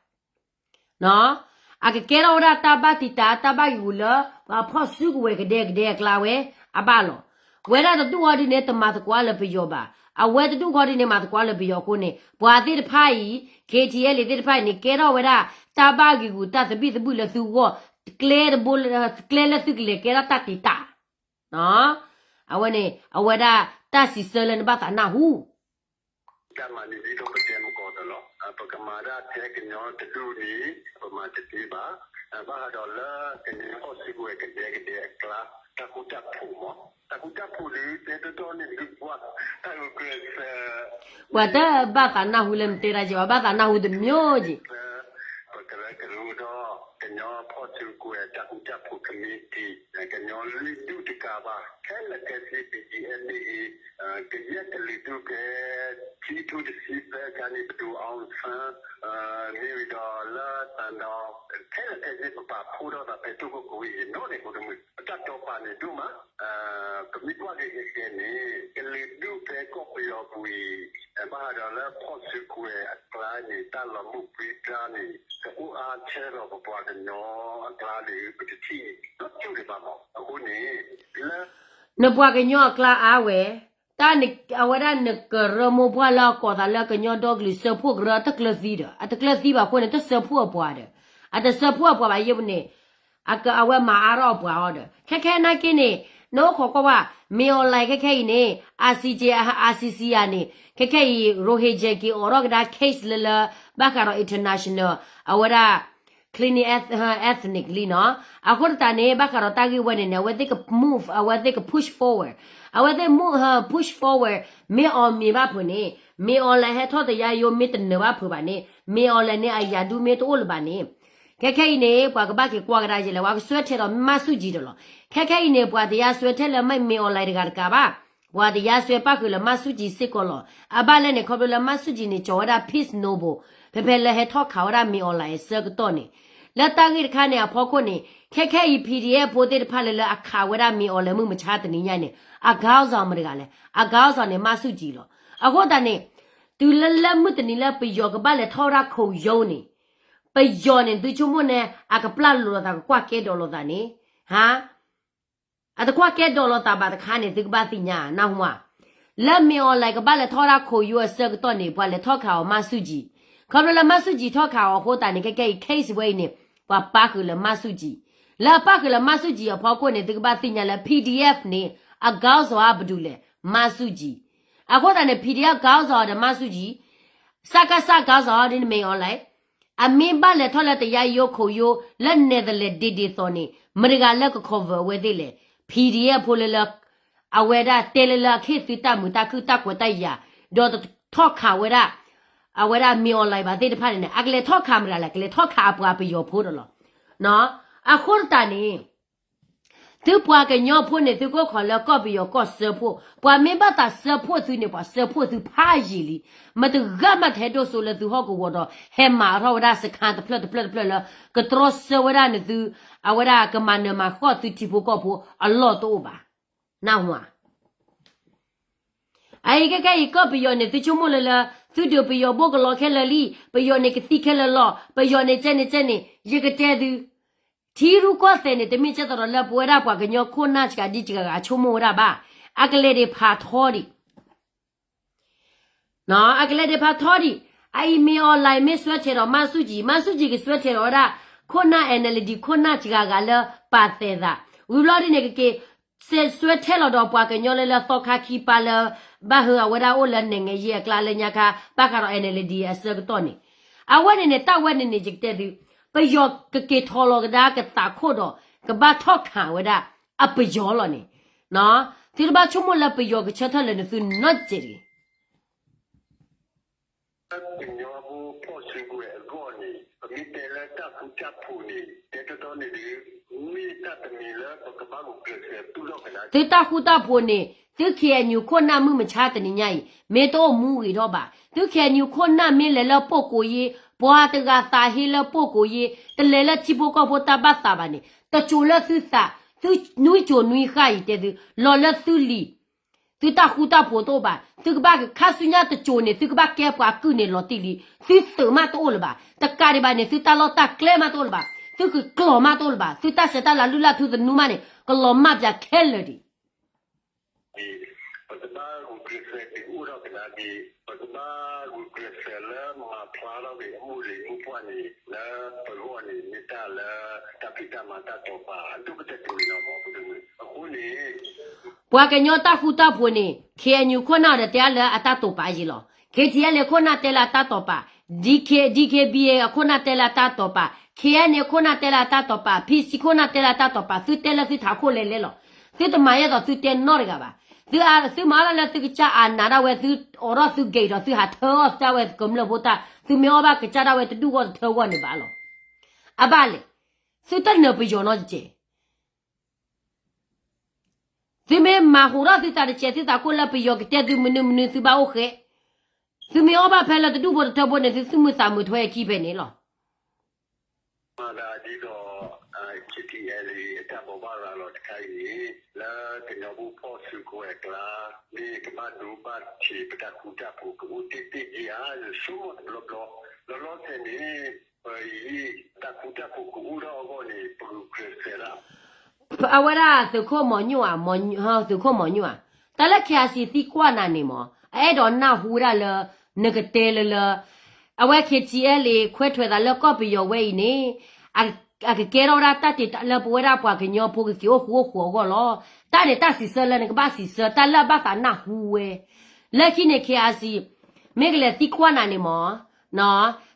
အကကဲထီၣ်ဝဲဒၣ်တၢ်ဘၣ်တံာ်တာ် တၢ်ဘၣ်ဂံာ်ဂူာ်လၢ ပှၤဖီၣ်စုကဝဲၤကဒဲကဒဲအကျါဝဲ အဘၣ်လီၤ. ဝဲဒၣ်တဒူၣ်ဃီဒ်န့ၣ် တမၤသကိးလၢပယီၤဘၣ်. အဝဲတဒူၣ်ဃီဒ်န့ၣ် မၤသကိးလၢပယီၤအဃိန့ၣ် ပှၤသ့ၣ်တဖၣ်အံၤ KTLA သ့ၣ်တဖၣ်အံၤန့ၣ် ကဲထီၣ်ဝဲဒၣ် တၢ်ဘၣ်ဂံာ်ဂူာ်တၢ်သဘံၣ်သဘုၣ်လၢသုဂီၢ် ကျဲတဘိ ကျဲလၢသုကလဲၤကဲထီၣ်တၢ်တံာ်တာ် အဝဲန့ၣ် အဝဲဒၣ်တၢ်စံးဆၢလၢနဘၣ်သးနၢ်ဟူ တၢ်မၤန့ၣ်ဒ်သိးပတဲမကီးသးလီၤ. ပကမၤဒၣ်ထဲကညီတဒူၣ်န့ၣ် ပမၤတသ့ဘၣ်. ဘၣ်ဃးဒီးလၢကညီဖီၣ်စုကဝဲၤကဒဲကဒဲအကျါ တၢ်ဃူတၢ်ဖိးမး တၢ်ဃူတၢ်ဖိးဒ်တဲတီတီန့ၣ် ဒ်ပှၤတၢ်ဂုာ်ကျဲးစၢး ပှၤတဘၣ်သးနၢ်ဟူလၢနတဲတၢ်က့ၤဘၣ် ဘၣ်သးနၢ်ဟူတမျိုးက့ၤ ပကရၢကရိဒီး ကညီဖီၣ်စုကဝဲၤတၢ်ဃူတၢ်ဖိး committee ကညီလုၢ်ဒူၣ်တကးဘၣ် ခဲလၢာ်ခဲဆ့ BGF မ့ၢ်ဂ့ၤ ကယဲၢ်ကလုာ်ဒူၣ်ဖဲ ထံထူတဆံသၢခါန့ၣ် ပဒိၣ်အောင်ဆန်း မ့ၢ်ဝံၤဒီးလၢသံဒီး ခဲလၢာ်ခဲဆ့ ပပာ်ဖှိၣ်ထီၣ်သးဖဲထိၣ်ခိၣ်ကဝံၤအံၤနီၢ်န့ၣ် ဖိဒိၣ်မုၣ် ပတၢ်တိာ်ပာ်န့ၣ်ဒိၣ်မး ပမ့ၢ်ကွၢ်က့ၤကဲကဲန့ၣ် ကလုာ်ဒူၣ်ဖဲကီၢ်ပယီၤပူၤအံၤ ဘၣ်ဃးဒီးလၢဖီၣ်စုကဝဲၤအကျါန့ၣ် တၢ်လီၤမုၢ်ပြံပြါန့ၣ် ကအိၣ်အါထဲဒီးပပှၤကညီအကျါန့ၣ် ပတထံၣ်နီတဒူၣ်ဒံးဘၣ်မး အဃိန့ၣ် လၢ နပှၤကညီအကျါအါဝဲ တၢ်န အဝဲဒၣ်နကရၢမိၢ်ပှၢ်လၢအကိးသးလၢကညီဒီကလုာ်စၢဖှိၣ်ကရၢ တကျၢၤသံဒီး အတကျၢၤသံဘၣ်အဃိန့ၣ် တစၢဖှိၣ်အပှၤဒီး အတစၢဖှိၣ်အပှၤဘၣ်ယဲၢ်ပူၤန့ၣ် အက အဝဲမၤအါထီၣ်အပှၤအီၤဒီး ခဲခဲနာ်က့န့ၣ် နအိၣ်ခိးကွၢ်ဝဲ မ့ၢ် online ခဲခဲအံၤန့ၣ် ICJ ICC ယၤန့ၣ် ခဲခဲအံၤ Rohingya က့ၤအိးထီၣ်ကဒါ case လၢလၢ ဘၣ်ဃးဒီး international အဝဲဒၣ် cleaning eth- ethnic လံနီၤ. အဃိသတးန့ၣ် ဘၣ်ဃးဒီးတၢ်ဂ့ၢ်ဝဲန့ၣ်န့ၣ် အဝဲသ့ၣ်က move အဝဲသ့ၣ်က push forward အဝဲသ့ၣ် move push forward မ့ၢ်အီၤမ့ၢ်ဘၣ်ဖုးန့ၣ် မ့ၢ်အီၤလဲၤဟဲထီၣ်တယါယိမ့ၢ်တနၢၤဘၣ်ဖုးဘၣ်န့ၣ် မ့ၢ်အီၤလဲၤန့ၣ်အယၤဒုမ့ၢ်တအိၣ်လၢၤဘၣ်န့ၣ် ခဲခဲအံၤန့ၣ် ပှၤကဘၣ်က့ၤကွၢ်ကဒါယဲလဲၣ် ပှၤကစွဲထဲးဒီးမၢ်ဆူၣ်ကၠံဒီးလီၤ. ခဲခဲအံၤန့ၣ် ပှၤတယါစွဲထဲလၢမ့ၢ်အီၤလဲၤတဂၤတကးဘၣ် ပှၤတယါစွဲပၣ်ဃုာ်လၢမၢ်ဆူၣ်ကၠံစ့ၢ်ကီးလီၤ. အဘၣ်လဲၣ်န့ၣ် ခီဖျိလၢမၢ်ဆူၣ်ကၠံန့ၣ် ကၠီၤဝဲဒၣ် Peace Noble ဖဲဖဲလၢဟဲထီၣ်ခးဝဲဒၣ်မ့ၢ်အီၤလဲၤအဆၢကတီၢ်န့ၣ် လၢတၢ်ဂ့ၢ်တခါန့ၣ်အဖီခိၣ်န့ၣ် ခဲခဲအံၤ PDF ဖိသ့ၣ်တဖၣ်လၢလၢအခးဝဲဒၣ်မ့ၢ်အီၤလဲၤမုၢ်မဆါတနံၤညါန့ၣ် အ ခေါင်းဆောင် မတၤတဂၤလဲၣ် အ ခေါင်းဆောင် န့ၣ် မၢ်ဆူၣ်ကၠံလီၤ. အဃိသတးန့ၣ် တုၤလၢလၢမုၢ်တနံၤလၢပယီၤကဘၣ်လဲၤထီၣ်ဝဲဒၣ်ခိးယိန့ၣ် ပယီၤန့ၣ် သုဆိကမိၣ်န့ၣ် အကပျၢ်လိာ်လိာ်သး ကကွၢ်ကဲဒီးလိာ်သးန့ၣ် ဟါ အတကွၢ်ကဲဒီးလိာ်သးဘၣ်တခါန့ၣ် သုကဘၣ်သ့ၣ်ညါ နၢ်ဟူဧါ. လၢမ့ၢ်အီၤလဲၤကဘၣ်လဲၤထီၣ်ဝဲဒၣ်ခိးယိအဆၢကတီၢ်န့ၣ် ပှၤလဲၤထီၣ်ခးအီၤမၢ်ဆူၣ်ကၠံ ခီဖျိလၢမၢ်ဆူၣ်ကၠံထီၣ်ခးအီၤအဃိသတးန့ၣ် ခဲခဲအံၤ case ဝဲအံၤန့ၣ် ပှၤပၣ်ဃုာ်လၢမၢ်ဆူၣ်ကၠံ လၢအပၣ်ဃုာ်လၢမၢ်ဆူၣ်ကၠံအဖီခိၣ်န့ၣ် သုကဘၣ်သ့ၣ်ညါလၢ PDF န့ၣ် အ ခေါင်းဆောင် အပဒူၣ်လဲၣ် မၢ်ဆူၣ်ကၠံ အဃိသတးန့ၣ် PDF အ ခေါင်းဆောင် ဒီးမၢ်ဆူၣ်ကၠံ စကစ အ ခေါင်းဆောင် ဒ်န့ၣ်မ့ၢ်အီၤလဲၤ အမ့ၢ်ဘၣ်လဲၤထီၣ်လၢတယါယိခိးယိ လၢ Netherlands ဒ်ဒ်သိးန့ၣ် မတၤတဂၤလၢက cover အဝဲသ့ၣ်လဲၣ်. PDF ဖိလၢလၢ အဝဲဒၣ်တဲလၢလၢအခ့သုတၢ်မုာ်တၢ်ခုၣ်တၢ်ကွဲးတၢ်ယာ် ဒီးထီၣ်ခးဝဲဒၣ် အဝဲဒၣ်မ့ၢ်အီၤလဲၤဘၣ်သ့ၣ်တဖၣ်န့ၣ်န့ၣ် အကလဲၤထီၣ်ခးမတၤလဲၣ် ကလဲၤထီၣ်ခးအပှၤပယီၤဖိဒီးလီၤ. အဃိသတးန့ၣ် သုပှၤကညီဖိန့ၣ် သုကအိၣ်ခိးလၢကီၢ်ပယီၤကီၢ်စၢဖှိၣ် ပှၤမ့ၢ်ဘၣ်သးစၢဖှိၣ်သုန့ၣ် ပှၤစၢဖှိၣ်သုဖးယံာ်လံ. မတဂၤမးတဟဲဒိၣ်စိလၢသုဟီၣ်ကဝီၤဒီး ဟဲမၤထီၣ်ဝဲဒၣ်စခါတဖျၢၣ်တဖျၢၣ်တဖျၢၣ်လၢ ကတြီဆၢဝဲဒၣ်န့ၣ်သု အဝဲဒၣ်ကမၤနၢၤမၤဃီၣ်သုထံဖိကီၢ်ဖိအလီၢ်တအိၣ်ဘၣ်. နၢ်ဟူဧါ. အအံၤခဲခဲအံၤ ကီၢ်ပယီၤန့ၣ် သုဆိကမိၣ်လၢလၢ သုဒုးပယီၤဘိၣ်ကလီခဲလၢာ်လံ, ပယီၤန့ၣ်ကသံခဲလၢာ်လီၤ, ပယီၤန့ၣ်ကဲန့ၣ်ကဲန့ၣ် ယကတဲသု, ထံရူၢ်ကီၢ်သဲးန့ၣ် တမ့ၢ်ကဲသိးဒီးလၢပဝဲဒၣ်ပှၤကညီခိၣ်နၢ်စှၤဒ်စှၤဂၤဆိကမိၣ်ဝဲဒၣ်ဘၣ်. အကလဲၤဒံးဖးထီဒံး အကလဲၤဒံးဖးထီဒံး, အအံၤမ့ၢ်အီၤလဲၤမ့ၢ်စွဲထဲးဒီးမါဆူၣ်ကံ, မါဆူၣ်ကံကစွဲထဲးဒီးဝဲဒၣ် ခိၣ်နၢ် NLD ခိၣ်နၢ်စှၤဂၤလၢပာ်သဲးသး, ဝံၤဘျီဒ်န့ၣ်ကက့ၤ စဲးစွဲထဲလီၤဒီးပှၤကညီလၢလၢသီခါခံပၢ်လၢ ဘၣ်ဟၢအဝဲဒၣ်အိၣ်လၢနဲၣ်ငဲၤယဲၢ်အကျါလၢညါခါ ဘၣ်ဃးဒီး NLD အဆၢကတီၢ်န့ၣ်, အဝဲန့ၣ်န့ၣ် တၢ်ဝဲန့ၣ်န့ၣ် ယကတဲသု, ပယီၤကက့ၤထီလီၤကဒါကသးခိၣ်ဒီး ကဘၣ်ထီၣ်ခးဝဲဒၣ်အပယီၤလီၤန့ၣ်, သုတဘၣ်ဆိကမိၣ်လၢပယီၤကဆၢထၢၣ်လၢနသုနီတစဲးတဂ့ၤ. ကညီဖိဖီၣ်စုကဝဲၤအဂီၢ်န့ၣ် ပမ့ၢ်တဲလၢတၢ်ဃူတၢ်ဖိးန့ၣ် တဲတီတီန့ၣ်ဒီး မ့ၢ်တၢ်တမံၤလၢပကဘၣ်ဂုာ်ကျဲးစၢးတူၢ်ထီၣ်ကဒါက့ၤ သုတၢ်ဃူတၢ်ဖိးန့ၣ် သု KNU ခိၣ်နၢ်မုၢ်မဆါတနံၤညါအံၤ မ့ၢ်တအိၣ်မူဂ့ၤထီၣ်ဘၣ်, သု KNU ခိၣ်နၢ်မ့ၢ်လဲၤလၢပိာ်ကိးယ့, ပှၤတဂၤသးဟ့လၢပိာ်ကိးယ့, တလဲၤလၢထံဖိကီၢ်ဖိတၢ်ဘၣ်သးဘၣ်န့ၣ် တစိၤလၢသုသး, သုနွံစိၤနွံဃၣ်အံၤတဲသု, လီၤလၢသုလံၤ သုတၢ်ဃူတၢ်ဖိးတအိၣ်ဘၣ်, သုကဘၣ်ခါဆူညါတစိၤန့ၣ် သုကဘၣ်ကဲပှၤကုၢ်န့ၣ်လီၤတံၢ်လံ, သုသုးမးတအိၣ်လၢၤဘၣ်, တကးဒံးဘၣ်န့ၣ် သုတၢ်လီၢ်တၢ်ကျဲမးတအိၣ်လၢၤဘၣ်, သုကကျီၤမးတအိၣ်လၢၤဘၣ်, သုတၢ်ဆဲးတၢ်လၤလုၢ်လၢ်ထူသနူမးန့ၣ် ကလီၤမၢ်ပၠးခဲလၢာ်ဒံး ပကဘၣ်ဂုာ်ကျဲးစၢးဒုးအိၣ်ထီၣ်ကဒါက့ၤ, ပကဘၣ်ဂုာ်ကျဲးစၢးလၢမၤဖျါထီၣ်က့ၤအမိၢ်လံၤမိၢ်ပှၢ်န့ၣ် လၢပဂီၢ်န့ၣ် မ့ၢ်တၢ်လၢတၢ်ဖံးတၢ်မၤတၢ်တိာ်ပာ်အဒိၣ်ကတၢၢ်တမံၤလီၤမး. အဃိန့ၣ် ပှၤကညီတၢ်ဃူတၢ်ဖိးန့ၣ် KNU ခိၣ်နၢ်ဒီးတဲအါလၢအတၢ်တိာ်ပာ်ယ့ၢ်လီၤ. KTLA ခိၣ်နၢ်တဲလၢအတၢ်တိာ်ပာ်, DK DKBA အခိၣ်နၢ်တဲလၢအတၢ်တိာ်ပာ်, KNA ခိၣ်နၢ်တဲလၢအတၢ်တိာ်ပာ်, PC ခိၣ်နၢ်တဲလၢအတၢ်တိာ်ပာ်, သုတဲလၢသုထးခိၣ်လဲၤလဲၤလီၤ. သုတမၤယဲၢ်သိးသုတဲနီတဂၤဘၣ်. သုမၤအီၣ်ဒၣ်လၢသုကစၢ်အနးဒၣ်ဝဲ သုအိးထီၣ်သုဂဲၤဒီးသုဟးထၢအီၣ်တၢ်ဝဲကမျၢၢ်ဖိတၢ်, သုမ့ၢ်အီၣ်ဘၣ်ကစၢ်ဒၣ်ဝဲတဒူၣ်ဂီၢ်တထၢဂီၢ်န့ၣ်ဘၣ်လီၤ. အဘၣ်လဲၣ်, သုတနၢၤပယီၤနီတစဲး သုမ့ၢ်မၤဟူးထီၣ်သုသးတစဲး သုသးခိၣ်လၢပယီၤကတဲသုမနုၤမနုၤ သုဘၣ်အိၣ်ဃဲ, သုမ့ၢ်အီၣ်ဘၣ်ဖဲလၢတဒူၣ်ဖိတထၢဖိန့ၣ် သုသုမုာ်သးမုာ်ထွဲအခံဖဲန့ၣ်လီၤ. မၤသးဒ်သိး KTLA အတၢ်ဘိးဘၣ်ရၤလီၤတခါအံၤန့ၣ် လၢကညီဖိဖီၣ်စုကဝဲၤအကျါ မ့ၢ်ကဘၣ်ဒိဘၣ်ထံးပတၢ်ဃူတၢ်ဖိးကအိၣ်တ့ၢ်တ့ၢ်ဧါ ယဆိကမိၣ်တဘျီဘျီ, လီၤလီၤဆဲးန့ၣ် ပယံာ်တၢ်ဃူတၢ်ဖိးကအိၣ်ထီၣ်အဂီၢ်န့ၣ် ပဂုာ်ကျဲးစၢးဒၣ် အဝဲဒၣ်သုးခိၣ်မီၤညိၣ်ဧါ, သုးခိၣ်မီၤညိၣ်ဧါ, တၢ်လၢ KIC သံကွၢ်နၤန့ၣ်မး အအဲၣ်ဒိးနၢ်ဟူဝဲဒၣ်လၢ နကတဲလၢလၢ အဝဲ KTLA ခွဲးထွဲးသးလၢကီၢ်ပယီၤဝဲအံၤန့ၣ် အကကဲထီၣ်ဝဲဒၣ်တၢ်တ့တၢ်လၢပဝဲဒၣ်ပှၤကညီဖိကက့ၤအိၣ်ဃူအိၣ်ဃူးအဂီၢ်လီၤ. တၢ်န့ၣ်တၢ်စံးဆၢလၢနကဘၣ်စံးဆၢ တၢ်လၢအဘၣ်သးနၢ်ဟူဝဲ လၢခံန့ၣ် KIC မ့ၢ်ကလဲၤသံကွၢ်နၤန့ၣ်မး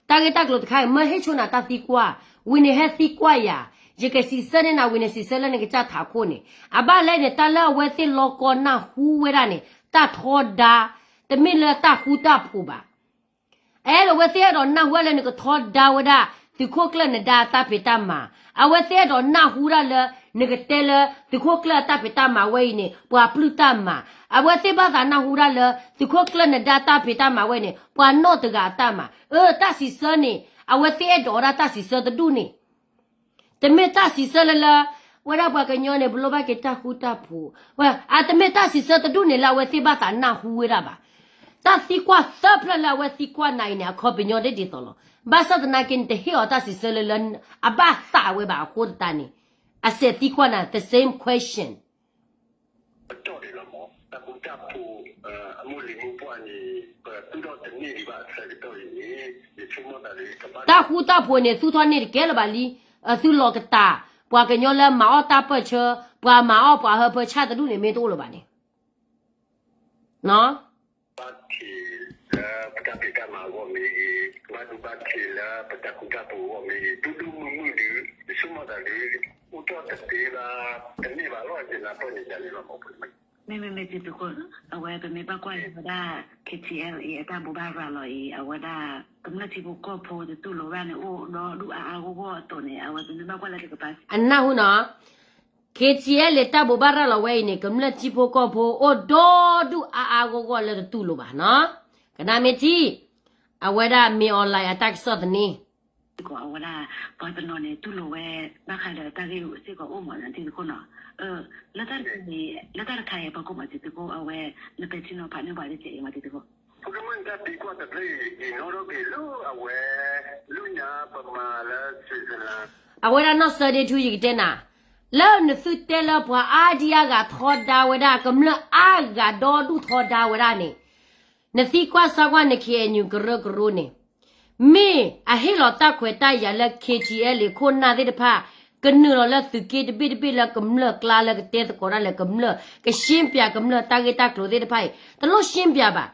တၢ်ဂ့ၢ်တၢ်ကျိၤတခါအံၤ မၢဟ့ၣ်ဆိနၤတၢ်သံကွၢ်, ဝံၤန့ၣ်ဟဲသံကွၢ်ယၤ, ယကစံးဆၢန့ၢ်နၤ ဝံၤန့ၣ်စံးဆၢလၢနကစၢ်ထးခိၣ်န့ၣ်, အဘၣ်လဲၣ်န့ၣ် တၢ်လၢအဝဲသ့ၣ်လီၤကီနၢ်ဟူဝဲဒၣ်န့ၣ် တၢ်ထီဒါ, တမ့ၢ်လၢတၢ်ဃူတၢ်ဖိးဘၣ်. အဲၣ်ဒိးဝဲသ့ၣ်အဲၣ်ဒိးနၢ်ဟူဒၣ်လၢနကထီဒါဝဲဒၣ် သုးခိၣ်ကျၢၢ်နဒါတၢ်ဖံးတၢ်မၤ, အဝဲသ့ၣ်အဲၣ်ဒိးနၢ်ဟူဒၣ်လၢ နကတဲလၢ သုးခိၣ်ကျၢၢ်အတၢ်ဖံးတၢ်မၤဝဲအံၤန့ၣ် ပှၤပျုၢ်တၢ်မၤ, အဝဲသ့ၣ်ဘၣ်သးနၢ်ဟူဒၣ်လၢ သုးခိၣ်ကျၢၢ်နဒါတၢ်ဖံးတၢ်မၤဝဲန့ၣ် ပှၤနီၢ်တဂၤအတၢ်မၤ, အၢ တၢ်စံးဆၢန့ၣ် အဝဲသ့ၣ်အဲၣ်ဒိးဝဲဒၣ်တၢ်စံးဆၢတဒူၣ်န့ၣ် တမ့ၢ်တၢ်စံးဆၢလၢလၢ ဝဲဒၣ်ပှၤကညီန့ၣ် ပလိၣ်ဘၣ်က့ၤတၢ်ဃူတၢ်ဖိး, ဝဲ အတမ့ၢ်တၢ်စံးဆၢတဒူၣ်န့ၣ် လၢအဝဲသ့ၣ်ဘၣ်သးနၢ်ဟူဝဲဒၣ်ဘၣ်. တၢ်သံကွၢ်သၢဖျၢၣ်လၢအဝဲသံကွၢ်နၤအံၤန့ၣ် အခီပညီဒ်သိးလီၤ. ဘၣ်ဆၣ်သနာ်က့န့ၣ် တဟ့ၣ်အီၤတၢ်စံးဆၢလၢလၢ အဘၣ်သးဝဲဘၣ်အဃိသတးန့ၣ် အစဲးသံကွၢ်နၤ the same question. ပတီၢ်ဒံးလီၤမး, တၢ်ဃူတၢ်ဖိး အမိၢ်လံၤမိၢ်ပှၢ်န့ၣ် ပသူၣ်ထီၣ်တန့ၢ်ဒံးဘၣ်အဆၢကတီၢ်အံၤန့ၣ် ယဆိကမိၣ်သးလၢကဘၣ် တၢ်ဃူတၢ်ဖိးန့ၣ် သူၣ်ထီၣ်န့ၢ်တကဲလၢၤဘၣ်လံ. သုလီၤကတၢ် ပှၤကညီလၢမၤအီၣ်တၢ်ပၢၢ်ဆၢ, ပှၤမၤအီၣ်ပှၤဟၢဖၢဆၣ်တဒူၣ်န့ၣ် မ့ၢ်တအိၣ်လၢၤဘၣ်န့ၣ် ဘၣ်ထံးလၢပတၢ်ဖံးတၢ်မၤအဂီၢ်မ့ၢ်ဂ့ၤ, ဘၣ်ဒိဘၣ်ထံးလၢပတၢ်ဃူတၢ်ဖိးအဂီၢ်မ့ၢ်ဂ့ၤ, ဒိၣ်ဒိၣ်မုၢ်မုၢ်ဒီး ယဆိကမိၣ်သးလၢ အိၣ်ထီၣ်တသ့ဘၣ်, တန့ၢ်ဘၣ်လီၤ ယနၢ်ပၢၢ်န့ၣ်ဒ်န့ၣ်လီၤမး. မ့မ့မ့ၢ်တံၤသကိး, အဝဲပမ့ၢ်ဘၣ်ကွၢ်လၢဝဲဒၣ် K T L A အတၢ်ဘိးဘၣ်ရၤလီၤအံၤ အဝဲဒၣ် ကမျၢၢ်ထံဖိကီၢ်ဖိတတူၢ်လိာ်ဘၣ်န့ၣ် အိၣ်ဒီဒူၣ်အါအါဂီၢ်ဂီၢ်အသိးန့ၣ် အဝဲပမ့ၢ်ဘၣ်ကွၢ်လၢတကပၤ အနၢ်ဟူနီၤ K T L A တၢ်ဘိးဘၣ်ရၤလီၤဝဲအံၤန့ၣ် ကမျၢၢ်ထံဖိကီၢ်ဖိ အိၣ်ဒီဒူၣ်အါအါဂီၢ်ဂီၢ်လၢတတူၢ်လိာ်ဘၣ်နီၤ. ကနၣ်မ့ၢ်ထံ, အဝဲဒၣ် မင်းအောင်လှိုင် အတၢ်ကစီၣ်သန့ စ့ၢ်ကီးအဝဲဒၣ် ပှၤတနီၤန့ၣ် တူၢ်လိာ်ဝဲ ဘၣ်ဃးဒီးတၢ်ဂ့ၢ်စ့ၢ်ကီးအိၣ်မးန့ၣ် တံၤသကိးနီၤ. လၢတၢ်တခါန့ၣ် လၢတၢ်တခါအံၤ ပှၤကိးမးတံၤသကိး အဝဲ နပဲာ်ထံနီၤဖးန့ၢ်ပှၤတကဲးအံၤမး တံၤသကိး. ဖိကမုၣ်တၢ်သံကွၢ်တဖျၢၣ်အံၤ က့ၤနီၣ်ထီၣ်က့ၤလၢအဝဲ လူညါပမၤလၢ Switzerland အဝဲဒၣ်နီၢ်စၢဒ့ထူ ယကတဲနၤ, လၢနသုတဲလၢပှၤအါဒံအါဂၤထီဒါဝဲဒၣ် ကမျၢၢ်အါဂၤဒီဒူၣ်ထီဒါဝဲဒၣ်န့ၣ်, နသံကွၢ်ဆါကွၢ်န K N U ကရၢကရိန့ၣ်, မ့ၢ်အဟ့ၣ်လီၤတၢ်ခွဲးတၢ်ယာ်လၢ K T L A ခိၣ်နၢ်သ့ၣ်တဖၣ် ကနုာ်လီၤလၢသုးက့တဘ့ၣ်တဘ့ၣ်လၢကမျၢၢ်ကျါလၢကတဲသကိးတၢ်လၢကမျၢၢ် ကရှင်းပြ ကမျၢၢ်တၢ်ဂ့ၢ်တၢ်ကျိၤသ့ၣ်တဖၣ်အံၤ တလိၣ်ရှင်းပြဘၣ်.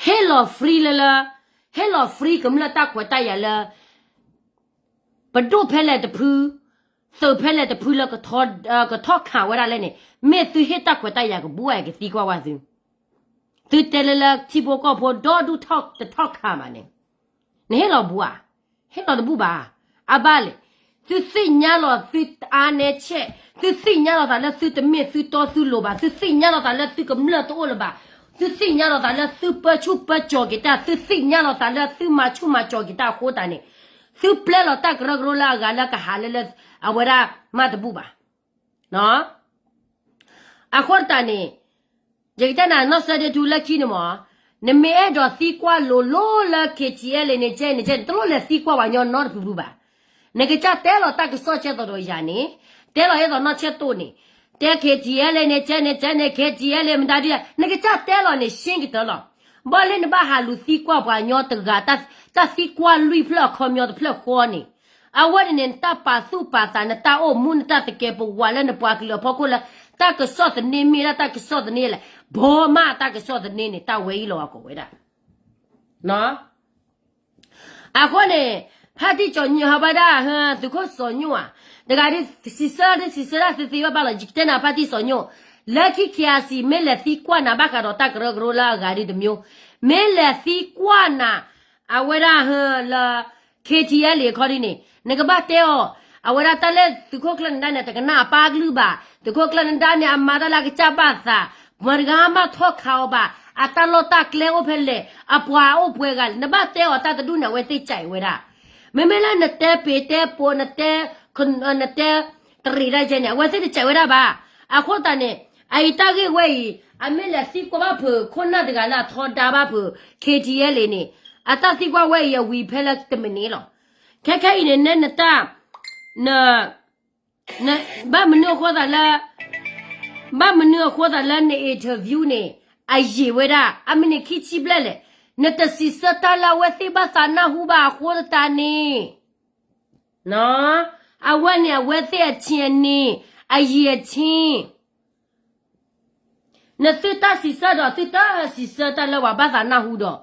ဟ့ၣ်လီၤ free လၢလၢ, ဟ့ၣ်လီၤ free ကမျၢၢ်တၢ်ခွဲးတၢ်ယာ်လၢ ပဒိၣ်ဖဲလဲၣ်တဖု, သုးဖဲလဲၣ်တဖုလၢ ကထီၣ်ခးဝဲဒၣ်လဲၣ်န့ၣ်, မ့ၢ်သုဟ့ၣ်တၢ်ခွဲးတၢ်ယာ်ကဘူးဧါကသံကွၢ်ဝဲသု, သုတဲလၢလၢထံဖိကီၢ်ဖိဒီဒူၣ်တထီၣ်ခးမးန့ၣ်, နဟ့ၣ်လီၤဘူးဧါ, ဟ့ၣ်လီၤတဘူးဘၣ်, အဘၣ်လဲၣ်, သုသ့ၣ်ညါလီၤသုအါနဲဆဲး, သုသ့ၣ်ညါလီၤသးလၢသုတမ့ၢ်သုတီသုလိၤဘၣ်, သုသ့ၣ်ညါလီၤသးလၢသုကမျၢၢ်တအိၣ်လၢၤဘၣ်, သုသ့ၣ်ညါလီၤသးလၢသုပၢဆူၣ်ပၢကၠီၤက့ၤတၢ်, သုသ့ၣ်ညါလီၤသးလၢသုမၤဆူၣ်မၤကၠီၤက့ၤတၢ်အဃိသတးန့ၣ်, သုပျဲလီၤတၢ်ကရၢကရိလၢအဂၤလၢကဟးလၢလၢ အဝဲဒၣ်မးတဘူးဘၣ်. အဃိသတးန့ၣ်, ယကတဲနၤနီၢ်စၢဒ့ထူလၢခံန့ၣ်မး, နမ့ၢ်အဲၣ်ဒိးသံကွၢ်လိၤလိၤလၢ K T L A န့ၣ်ကဲန့ၣ်ကဲန့ၣ် တလိၣ်လဲၤသံကွၢ်ပှၤညီနီတဖုဖုဘၣ်. နကစၢ်တဲလီၤတၢ်ကစီၣ်ဆၢကတီၢ်ဒီးယၤန့ၣ်, တဲလီၤဒ်သိးနီၢ်ဆၢတိၢ်န့ၣ်, တဲ K T L A န့ၣ်ကဲန့ၣ်ကဲန့ၣ် K T L A မတၤဒ်လဲၣ် နကစၢ်တဲလီၤန့ၣ် ရှင်းကတၢၢ်လီၤ. ဘၣ်လၢနဘၣ်ဟးလူၤသံကွၢ်ပှၤညီတဂၤ တၢ်သံကွၢ်လွံၢ်ဖျၢၣ်အခီပညီတဖျၢၣ်ဃီန့ၣ်, အဝဲန့ၣ်န့ၣ် နတၢ်ပာ်သူၣ်ပာ်သး နတၢ်အိၣ်မူ နတၢ်သကဲးပဝးလၢနပှၤကလုာ်အဖီခိၣ်လၢ တၢ်ကစီၣ်သန့မ့ၢ်ဒၣ်တၢ်ကစီၣ်သန့လဲၣ်, ဘီမးတၢ်ကစီၣ်သန့န့ၣ် တၢ်ဝဲအံၤလီၤအကိးဝဲဒၣ် အဃိန့ၣ်, ဖါတံၢ်စီၤညိၣ်ဟးဘၣ်ဒၣ် သုးခိၣ်စီၤညိၣ်ဧါ, တဂၤဒ် စံးဆၢဒ်စံးဆၢဒၣ်သ့သ့ဘၣ်ဘၣ်လီၤ ယကတဲနၤဖါတံၢ်စီၤညိၣ်, လၢခံ K I C မ့ၢ်လဲၤသံကွၢ်နၤဘၣ်ဃးဒီးတၢ်ကရၢကရိလၢအဂၤဒ်တမျိုး, မ့ၢ်လဲၤသံကွၢ်နၤ အဝဲဒၣ်လၢ K T L A အခီဒ်န့ၣ် နကဘၣ်တဲအီၤ, အဝဲဒၣ်တၢ်လၢသုးခိၣ်ကျၢၢ်နဒါန့ၣ် တကနၣ်အပၢ်ကလုၢ်ဘၣ်, သုးခိၣ်ကျၢၢ်နဒါန့ၣ် အမၤတၢ်လၢအကစၢ်ဘၣ်သး, မတၤတဂၤမးထီၣ်ခးအီၤဘၣ်, အတၢ်လီၢ်တၢ်ကျဲအိၣ်ဖဲလဲၣ်, အပှၤအိၣ်ပှဲၤဂၤလဲၣ်, နဘၣ်တဲအီၤတၢ်တဒူၣ်န့ၣ် အဝဲသ့ၣ်ကးအံၤဝဲဒၣ်. မ့မ့ၢ်လၢနတဲပ့ၤတဲပိာ် နတဲ နတဲတရံးတၢ်ကဲန့ၣ် အဝဲသ့ၣ်တကးဝဲဒၣ်ဘၣ်. အဃိသတးန့ၣ် အအံၤတၢ်ဂ့ၢ်ဝဲအံၤ အမ့ၢ်လဲၤသံကွၢ်ဘၣ်ဖုး ခိၣ်နၢ်တဂၤလၢအထီဒါဘၣ်ဖုး K T L A န့ၣ်, အတၢ်သံကွၢ်ဝဲအံၤအဝံၤဖဲလၢတမံးနံးလီၤ. ခဲခဲအံၤန့ၣ် နဲနတၢ် န ဘၣ်မနုၤအဃိသးလၢ ဘၣ်မနုၤအဃိသးလၢန interview န့ၣ် အယံာ်ဝဲဒၣ် အမံးနံးခံဆံဘျဲၣ်လဲၣ်, နတစံးဆၢတၢ်လၢအဝဲသ့ၣ်ဘၣ်သးနၢ်ဟူဘၣ်အဃိသတးန့ၣ် အဝဲန့ၣ်အဝဲသ့ၣ်အထံအနံၤ အယံာ်အထံ နသုတၢ်စံးဆၢဒီး သုတၢ်စံးဆၢတၢ်လၢပှၤဘၣ်သးနၢ်ဟူဒီး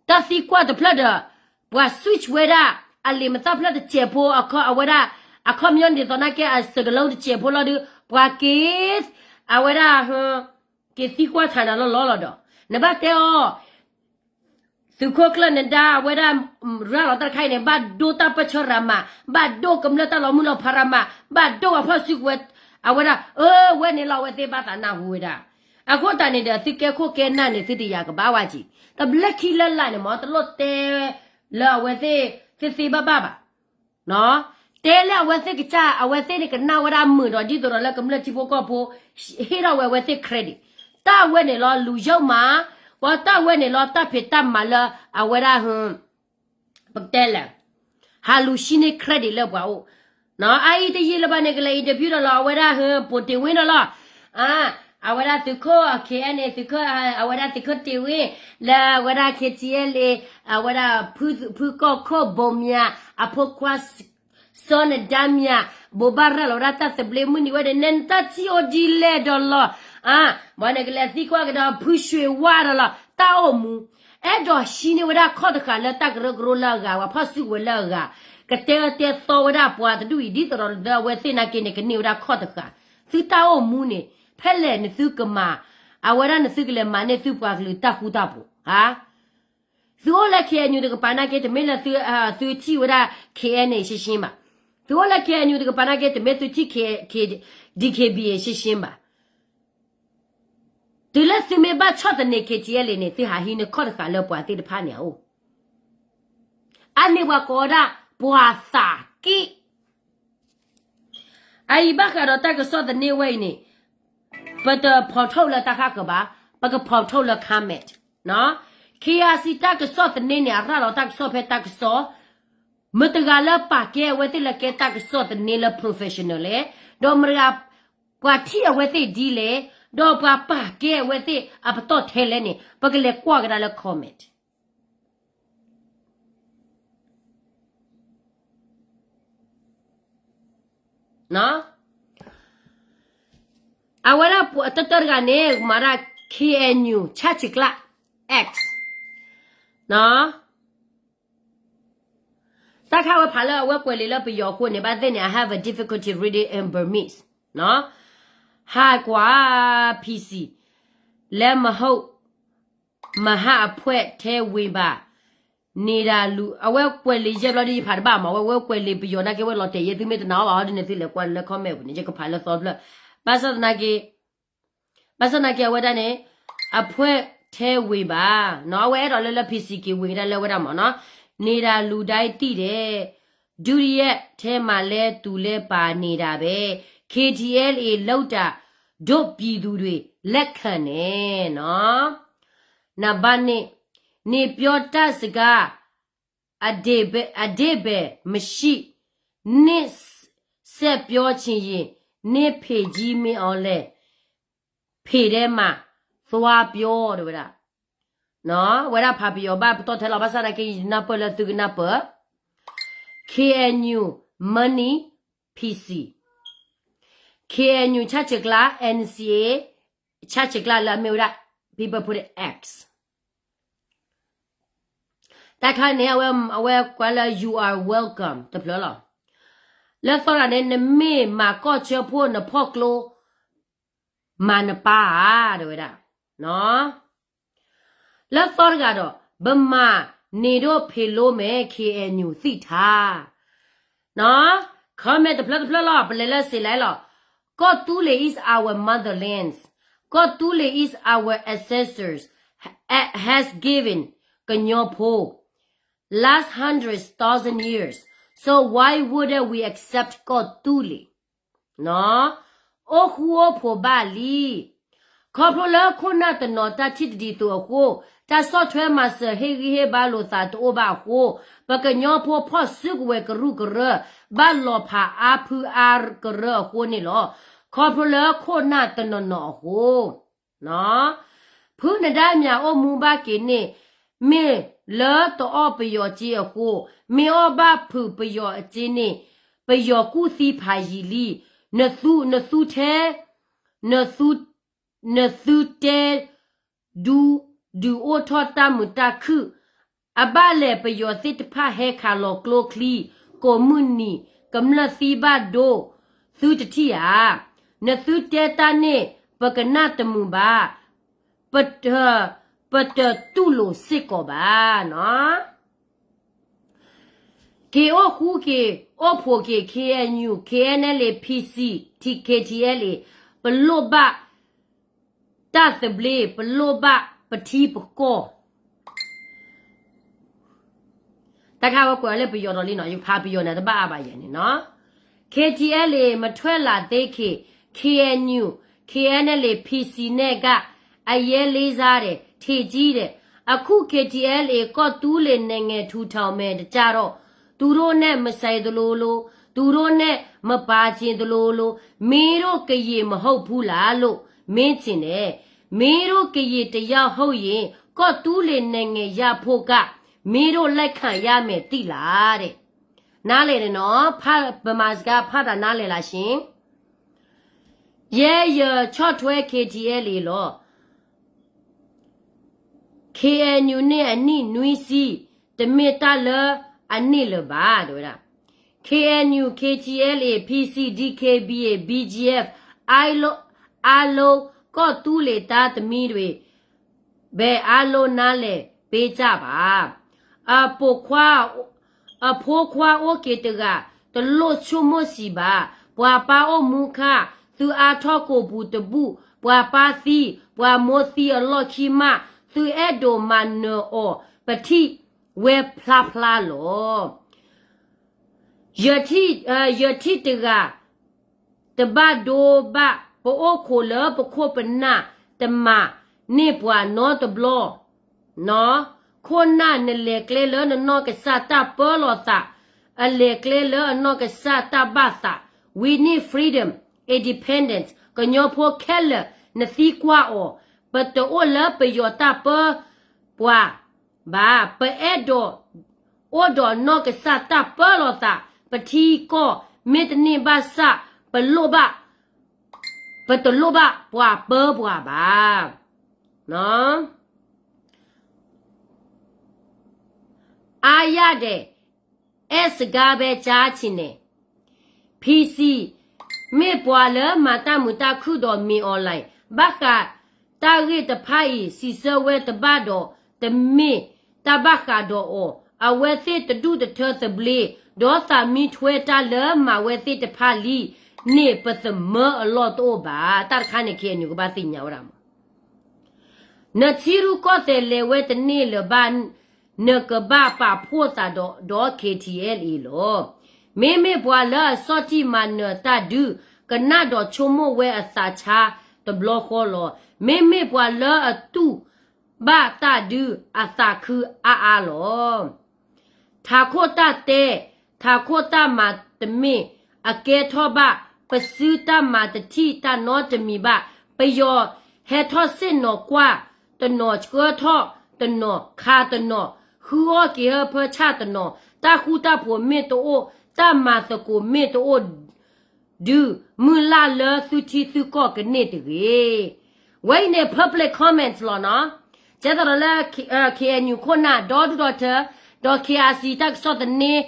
တၢ်သံကွၢ်တဖျၢၣ်ဒီး ပှၤ switch ဝဲဒၣ် အလံာ်မတၢ်ဖျၢၣ်တစဲးဖိ အခီ အဝဲဒၣ် အခီပညီဒ်သိးနာ်က့ အစကလုာ်တစဲးဖိလီၤဒုး ပှၤက့ၤ အဝဲဒၣ် က့ၤသံကွၢ်ထးနၤလီၤလီၤလီၤဒီး နဘၣ်တဲအီၤ သုးခိၣ်ကျၢၢ်နဒါ အဝဲဒၣ် ရၤလီၤတၢ်တခါအံၤန့ၣ် ဘၣ်ဒိတၢ်ပၢၢ်ဆၢရၤမး, ဘၣ်ဒိကမျၢၢ်တၢ်လီၤမုၢ်လီၤဖးရၤမး, ဘၣ်ဒိပှၤဖီၣ်စုကဝဲၤ အဝဲဒၣ် အၢ ဝဲန့ၣ်လီၤ အဝဲသ့ၣ်ဘၣ်သးနၢ်ဟူဝဲဒၣ်. အဃိသတးန့ၣ်ဒီး သုကဲခိၣ်ကဲနၢ်န့ၣ် သုတယာ်ကဘၣ်ဝဲက့ၤ တဘျီခံလၢ်လၢ်န့ၣ်မ့ၢ် တလိၣ်တဲလၢအဝဲသ့ၣ်သ့သ့ဘၣ်ဘၣ်ဘၣ် တဲလၢအဝဲသ့ၣ်ကစၢ် အဝဲသ့ၣ်န့ၣ်ကနၣ်ဝဲဒၣ်မုာ်ဒီး ဒ်သိးဒီးလၢကမျၢၢ်ထံဖိကီၢ်ဖိ ဟ့ၣ်ထီၣ်ဝဲအဝဲသ့ၣ် credit တၢ်ဝဲန့ၣ်လီၤ လူၤယုၢ်မး ပှၤတၢ်ဝဲန့ၣ်လီၤ တၢ်ဖံးတၢ်မၤလၢအဝဲဒၣ် ပကတဲလဲၣ် ဟးလူၤဆှံန့ၢ် credit လၢပှၤအိၣ် အအံၤတယံာ်လၢၤဘၣ်န့ၣ် ကလဲၤ interview ဒီးလီၤ အဝဲဒၣ် ပိာ်တ့ၢ်ဝ့ဒီးလီၤ အဝဲဒၣ်သုးခိၣ် KNA သုးခိၣ် အဝဲဒၣ်သုးခိၣ်တ့ၢ်ဝ့ လၢအဝဲဒၣ် KTLA အဝဲဒၣ် ဖုကီၢ်ခိၣ်ဘိမၠး အဖိခွါ စီၤနဒါမၠး ဘိးဘၣ်ရၤလီၤဝဲဒၣ်တၢ်သဘျ့မုၢ်နံၤဝဲဒီး နဲနတၢ်ထံၣ်အိၣ်ဒ်လဲၣ်ဒီးလီၤ ဘၣ်န့ၣ်ကလဲၤသံကွၢ်ကဒီး ဖုရွှေဝါဒီးလီၤ တၢ်အိၣ်မူ အဲၣ်ဒိးဟံးန့ၢ်ဝဲဒၣ်ခီၣ်တဃာ်လၢတၢ်ကရၢကရိလၢအဂၤ ပှၤဖီၣ်စုကဝဲၤလၢအဂၤ ကတဲအၢတဲသီဝဲဒၣ်ပှၤတဒူၣ်အံၤ ဒ်သိးဒီးလၢအဝဲသ့ၣ်နာ်က့န့ၣ် ကန့ၢ်ဝဲဒၣ်ခီၣ်တဃာ် သုတၢ်အိၣ်မူန့ၣ် ဖဲလဲၣ်နသုကမၤ အဝဲဒၣ်နသုကလဲၤမၤန့ၢ်သုပှၤကလုာ်တၢ်ဃူတၢ်ဖိး ဟါ သုအိၣ်လၢ KNU တကပၤနာ်က့ တမ့ၢ်လၢသုထံၣ်ဝဲဒၣ် KNA ရှင်းရှင်းဘၣ်. သုအိၣ်လၢ KNU တကပၤနာ်က့ တမ့ၢ်သုထံၣ် K- K- DKBA ရှင်းရှင်းဘၣ်. တုၤလၢသုမ့ၢ်ဘၣ်ဆီၣ်သနံး KTLA န့ၣ် သုဟးဟံးန့ၢ်ခီၣ်တဃာ်လၢပှၤသ့ၣ်တဖၣ်န့ၣ်အအိၣ် အန့ၣ်ပှၤကိးဝဲဒၣ် ပှၤသးက့ၣ် အအံၤဘၣ်ဃးဒီးတၢ်ကစီၣ်သန့ဝဲအံၤန့ၣ် ပတဖီၣ်ထီၣ်လၢတၢ်ဃၣ်ဃၢၤဘၣ်, ပကဖီၣ်ထီၣ်လၢ comment နီၤ. KIC တၢ်ကစီၣ်သန့န့ၣ် အရၤလီၤတၢ်ကစီၣ်ဖဲတၢ်ကစီၣ်, မတၤတဂၤလၢပာ်ကဲအဝဲသ့ၣ်လၢကဲတၢ်ကစီၣ်သန့လၢ professional လဲၣ်, ဒီးမတၤတဂၤ ပှၤထံၣ်အဝဲသ့ၣ်ဒ်လဲၣ်, ဒီးပှၤပာ်ကဲအဝဲသ့ၣ်အပတီၢ်ထဲလဲၣ်န့ၣ် ပကလဲၤကွၢ်ကဒါလၢ comment အဝဲဒၣ်တၢ်တဂၤန့ၣ် မၤဒၣ် KNU ဆၣ်ဆံးကျၢ် X တၢ်ခါဝဲဖးလၢအဝဲကွဲးလံာ်လၢပယီၤအဃိန့ၣ် ဘၣ်သ့ၣ်န့ၣ် I have a difficulty reading in Burmese နီၤ. ဟးကွၢ် PC လၢမဟုတ် မဟာအဖွဲ့ထဲဝင်ပါ န့ၣ်ဒၣ်လူၤ အဝဲကွဲးလံာ်ယဲၢ်ဘျီဒ်ယဖးတဘၣ်မး အဝဲဝဲကွဲးလံာ်ပယီၤနာ်က့ဝဲလီၤတဲာ်ယဲ သုမ့ၢ်တနာ်အီၤဘၣ်ဟီဒ်န့ၣ် သုလဲၤကွၢ်လၢ comment ပူၤန့ၣ် ယကဖးလၢသီတဖျၢၣ် ဘၣ်ဆၣ်သနာ်က့ ဘၣ်ဆၣ်သနာ်က့အဝဲဒၣ်န့ၣ် အဖွဲ့ထဲဝင်ပါ နီၤ အဝဲအဲၣ်ဒိးလၢလၢ PC က့ၤဝင်ကဒါလၢဝဲဒၣ်မးနီၤ န့ၣ်ဒၣ်လူၤဒၣ်တံၢ်ဒဲး ဒုတိယထဲမှာလည်းသူလည်းပါနေတာပဲ KTLA လုပ်တာ ဒိၣ်ပြည်သူတွေ လက်ခံတယ် နီၤ. နံပါတ်နှစ် နေပြောတတ်စကား အဓိပ္ပာယ် အဓိပ္ပာယ်မရှိ နှစ် ဆက်ပြောချင်ရင် နေဖေကြီးမင်းအောင်လှိုင် ဖေထဲမှာ သွားပြော တဲဝဲဒၣ် ဝဲဒၣ်ဖးပယီၤဘၣ်ပတီၢ်ထဲလီၤ ဘၣ်ဆၣ်သနာ်က့ ယနၢ်ပၢၢ်လၢသုကနၢ်ပၢၢ် KNU money PC KNU ဆၣ်ဆံးကျၢ် NCA ဆၣ်ဆံးကျၢ်လၢအမ့ၢ်ဝဲဒၣ် people put X တၢ်ခါန့ၣ် အဝဲကွဲးလၢ you are welcome တဖျၢၣ်လီၤ. လၢသီတဂၤန့ၣ် နမ့ၢ်မၤကီၢ်စၢဖှိၣ်နဖီၣ်ကျိ မၤနပၢ်ဧါ တဲဝဲဒၣ် လၢသီတဂၤဒီး ဗမာနေတော့ဖေလို့မယ် KNU သိထား comment တဖျၢၣ်တဖျၢၣ်လီၤ ပလဲၤလၢစံးလဲလီၤ ကီၢ်သူလ့ၤ is our motherland ကီၢ်သူလ့ၤ is our ancestors has given ကညီဖိ last hundred thousand years so why wouldn't we accept ကီၢ်သူလ့ၤ အိၣ်ဃူအိၣ်ဖိးဘၣ်လံ ခီဖျိလၢခိၣ်နၢ်တနီၤတၢ်ထံၣ်တဒ်သိးအဃိ တၢ်ဆီၣ်ထွဲမၤစၢၤဟ့ၣ်ဂံၢ်ဟ့ၣ်ဘါလိာ်သးတအိၣ်ဘၣ်အဃိ ပကညီဖိဖီၣ်စုကဝဲၤကရူၢ်ကရၢ ဘၣ်လီၤဖးအါဖုအါကရၢအဃိန့ၣ်လီၤ. ခီဖျိလၢခိၣ်နၢ်တနီၤနီၤအဃိ ဖုနဒါမၠးအိၣ်မူဘၣ်က့ၤန့ၣ် မ့ၢ်လၢတအီၣ်ပယီၤစ့အဃိ, မ့ၢ်အီၣ်ဘၣ်ဖုးပယီၤအစ့န့ၣ် ပယီၤကူၣ်သံဖးယံာ်လံ. နသူ, နသူထဲ, နသူ, နသူတဲ ဒုး, ဒုးအိၣ်ထီၣ်တၢ်မုာ်တၢ်ခုၣ် အဘၣ်လဲၣ်ပယီၤသ့ၣ်တဖၣ်ဟဲခးလီၤကျိချံ ကိးမုၢ်နံၤ ကမျၢၢ်သံဘၣ်ဒိ သုတထံၣ်ဧါ. နသုတဲတၢ်န့ၣ် ပကနၣ်တမုာ်ဘၣ်. ပတ ပတတူၢ်လိာ်စ့ၢ်ကီးဘၣ်နီၤ. က့ၤအိၣ်ဃူက့ၤ အိၣ်ဖှိၣ်က့ၤ K N U, K N L A, P C, T K T L A, ပလိၣ်ဘၣ်တၢ်သဘျ့, ပလိၣ်ဘၣ်ပထံပကီၢ်. တၢ်ခါဝဲကွဲးလၢပယီၤဒီးလံနီၤ, ယဖးပယီၤန့ၣ် တဘၣ်အါဘၣ်ယဲန့ၣ်နီၤ. K T L A မထွဲလးသ့က့ၤ K N U, K N L A, P C န့ၣ်က အယဲလ့ဇါဒဲး ထေးကံဒဲး, အခု K T L A ကီၢ်သူလ့ၤနဲၣ်ငဲၤထူးထီၣ်မဲာ်တကၢ်ဒီး သူတို့နဲ့မဆိုင်သလိုလို, သူတို့နဲ့မပါချင်သလိုလို, မင်းတို့ကရင်မဟုတ်ဘူးလားလို့ မင်းထင်တယ်. မင်းတို့ကရင်တစ်ယောက်ဟုတ်ရင် ကီၢ်သူလ့ၤနိုင်ငံရဖို့က မင်းတို့လက်ခံရမယ်သိလားတဲ့. နားလည်တယ်နော်, ဖတ်, ဗမာစကားဖတ်တာနားလည်လားရှင်. ယဲယဆီၣ်ထွဲ K T L A လီၤ. K N U န့ၣ်အနံၣ်နွံဆံ တမ့ၢ်တၢ်လၢအန့ၢ်လၢၤဘၣ် တဲဝဲဒၣ်. K N U, K T L A, P C, D K B A, B G F, အားလုံး, အားလုံး ကီၢ်သူလ့ၤသားသမီးတွေ ဘယ်အားလုံးနားလည်ပေးကြပါ. အဖိခွါ, အဖိခွါအိၣ်က့ၤတဂၤ တလိၣ်ဆိကမိၣ်စံးဘၣ်. ပှၤပၢ်အိၣ်မူခါ သုအါထီၣ်ကိာ်ပူၤတဘူၣ်, ပှၤပၢ်သံ, ပှၤမိၢ်သံအလီၢ်ခံမး သုအဲၣ်ဒိးမၤနၢၤအီၤ ပထံၣ်ဝဲဖျါဖျါလီၤ. ယထံၣ်, ယထံၣ်တဂၤ တဘၣ်ဒိဘၣ် ပအိၣ်ခိးလၢပခိၣ်ပနၢ် တမၤန့ၢ်ပှၤနီတဘျီ. ခိၣ်နၢ်နလဲၤကျဲလၢနနီၢ်ကစၢ်တၢ်ပၢလီၤသး, အလဲၤကျဲလၢအနီၢ်ကစၢ်တၢ်ဘၣ်သး, we need freedom, independence, ကညီဖိခဲလၢာ် နသံကွၢ်အီၤ, ပတအိၣ်လၢပယီၤတၢ်ပၢပှၤ ဘၣ်, ပအဲၣ်ဒိးအိၣ်ဒီးနီၢ်ကစၢ်တၢ်ပၢလီၤသး, ပထံကီၢ် မ့ၢ်တန့ၢ်ဘၣ်ဆၣ် ပလိၣ်ဘၣ်, ပတလိၣ်ဘၣ်ပှၤပၢပှၤဘၣ်. အါယၣ်ဒဲး အဲၣ်စကါဘဲကၠါဆံးန့ၣ် P C မ့ၢ်ပှၤလၢမၤတၢ်မုာ်တၢ်ခုၣ်ဒီးမ့ၢ် online ဘၣ်ဃးတၢ်ဂ့ၢ်တဖၣ်အံၤ စံးဆၢဝဲတဘၣ်ဒီး တမ့ၢ်တၢ်ဘၣ်ဃးဒီးအီၤ, အဝဲသ့ၣ်တဒူၣ်တထၢသဘျ့ ဒီးသးမံထွဲတၢ်လၢမၤဝဲသ့ၣ်တဖၣ်လံန့ၣ် ပသမၢအလီၢ်တအိၣ်ဘၣ်. တၢ်တခါန့ၣ် K N U ကဘၣ်သ့ၣ်ညါဝဲဒၣ်မး နထံရူၢ်ကီၢ်သဲးလဲၤဝဲတန့ၢ်လၢၤဘၣ်, နကဘၣ်ပာ်ဖှိၣ်သးဒီး ဒီး K T L A လီၤ. မ့မ့ၢ်ပှၤလၢအဆီၣ်တံၢ်မၤနၢၤတၢ်ဒုး ကနၣ်ဒီးဆိကမိၣ်ဝဲအသးဆါတဘျီဃီလီၤ. မ့မ့ၢ်ပှၤလၢအတူၢ်ဘၣ်တၢ်ဒုး အသးခုအါအါလီၤ. ထးခိၣ်တၢ်တဲ, ထးခိၣ်တၢ်မၤတမ့ၢ်အကဲထီၣ်ဘၣ်, ပစုတၢ်မၤတထံၣ်တၢ်နီတမံၤဘၣ်. ပယီၤဟဲထီၣ်စ့ၣ်နီၤကွၢ်တနီၤ, ဆှၢထီၣ်တနီၤ, ခးတနီၤ, ဃုအီၣ်က့ၤဟၢဖၢဆၣ်တနီၤ, တၢ်ဃူတၢ်ဖိးမ့ၢ်တအိၣ်, တၢ်မၤသကိးမ့ၢ်တအိၣ် ဒုးမုၢ်လၢ်လၢသုထံသုကီၢ်ကန့ၢ်တဂ့ၤ. ဝဲအံၤန့ၣ် public comments လီၤနီၤ. ကဲသိးဒီးလၢ K N U ခိၣ်နၢ် ဒီဒူၣ်ဒီထၢ ဒီး K R C တၢ်ကစီၣ်သန့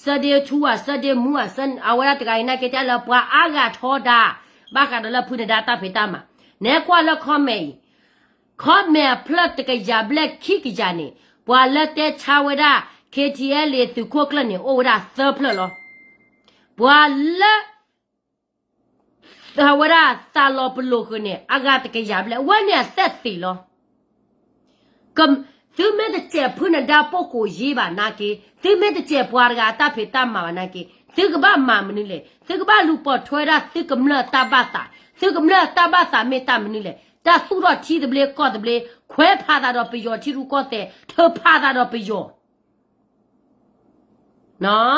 Sunday two ဧါ Sunday မူ ဧါ အဝဲဒၣ်တဂၤအံၤနာ်က့တဲလၢပှၤအါဂၤထီဒါ ဘၣ်ဃးဒီးလၢဖုနဒါတၢ်ဖံးတၢ်မၤ နဲကွၢ်လၢ comment အံၤ comment အဖျၢၣ်တကယၤဘျဲၣ်ခံကယၤန့ၣ် ပှၤလၢတဲဆါဝဲဒၣ် K T L A သုးခိၣ်ကျၢၢ်န့ၣ် အိၣ်ဝဲဒၣ်သၢဖျၢၣ်လီၤ. ပှၤလၢ အဝဲဒၣ်သးလီၤပလိာ်ဃုာ်န့ၣ် အဂၤတကယၤဘျဲၣ် အဝဲန့ၣ်အသ့ၣ်သ့ၣ်လီၤ. သုမ့ၢ်တစဲးဖုနဒါ ပုဂ္ဂိုလ်ရေး ဘၣ်နာ်က့, သုမ့ၢ်တစဲးပှၤတဂၤအတၢ်ဖံးတၢ်မၤဘၣ်နာ်က့, သုကဘၣ်မၤမနုၤလဲၣ်. သုကဘၣ်လူၤပိာ်ထွဲဒၣ်သုကမျၢၢ်တၢ်ဘၣ်သး, သုကမျၢၢ်တၢ်ဘၣ်သးမ့ၢ်တၢ်မနုၤလဲၣ်. တၢ်သူၣ်ထီၣ်ထံသဘျ့ကီၢ်သဘျ့, ခွဲးဖးသးဒီးပယီၤထံရူၢ်ကီၢ်သဲး, ထုးဖးသးဒီးပယီၤ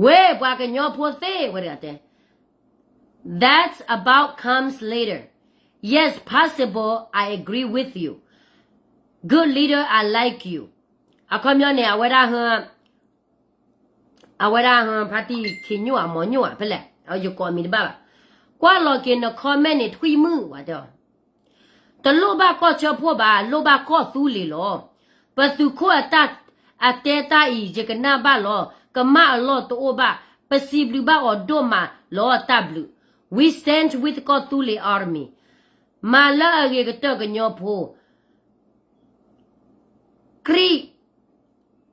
ဝဲပှၤကညီဖိသ့ၣ်ဝဲတဂၤတဲ, That's about comes later. Yes, possible, I agree with you. Good leader, I like you. အခီပညီန့ၣ် အဝဲဒၣ်ဟ, အဝဲဒၣ်ဟ, ဖါတံၢ်ခံညိၣ်ဧါ မီၤညိၣ်ဧါ ဖဲလဲၣ်, ယကိးမံၤတဘၣ်ဘၣ်. ကွၢ်လီၤက့ၤန comment န့ၣ် ထွံၣ်မုၣ်ဝဲတဲအီၤ တလိၣ်ဘၣ်ကီၢ်ဆၢဖှိၣ်ဘၣ်, လိၣ်ဘၣ်ကီၢ်သူလ့ၤလီၤ. ပသုးခိၣ်အတၢ် အတဲတၢ်အံၤ ယကနၣ်ဘၣ်လီၤ. ကမၣ်အလီၢ်တအိၣ်ဘၣ်. ပစံးဘျုးဘၣ်အီၤဒိၣ်မးလီၤ. တၢ်ဘျုး. We stand with ကီၢ်သူလ့ၤ Army. မၤလၢအဂ့ၤကတၢၢ်ကညီဖိ ခရံာ်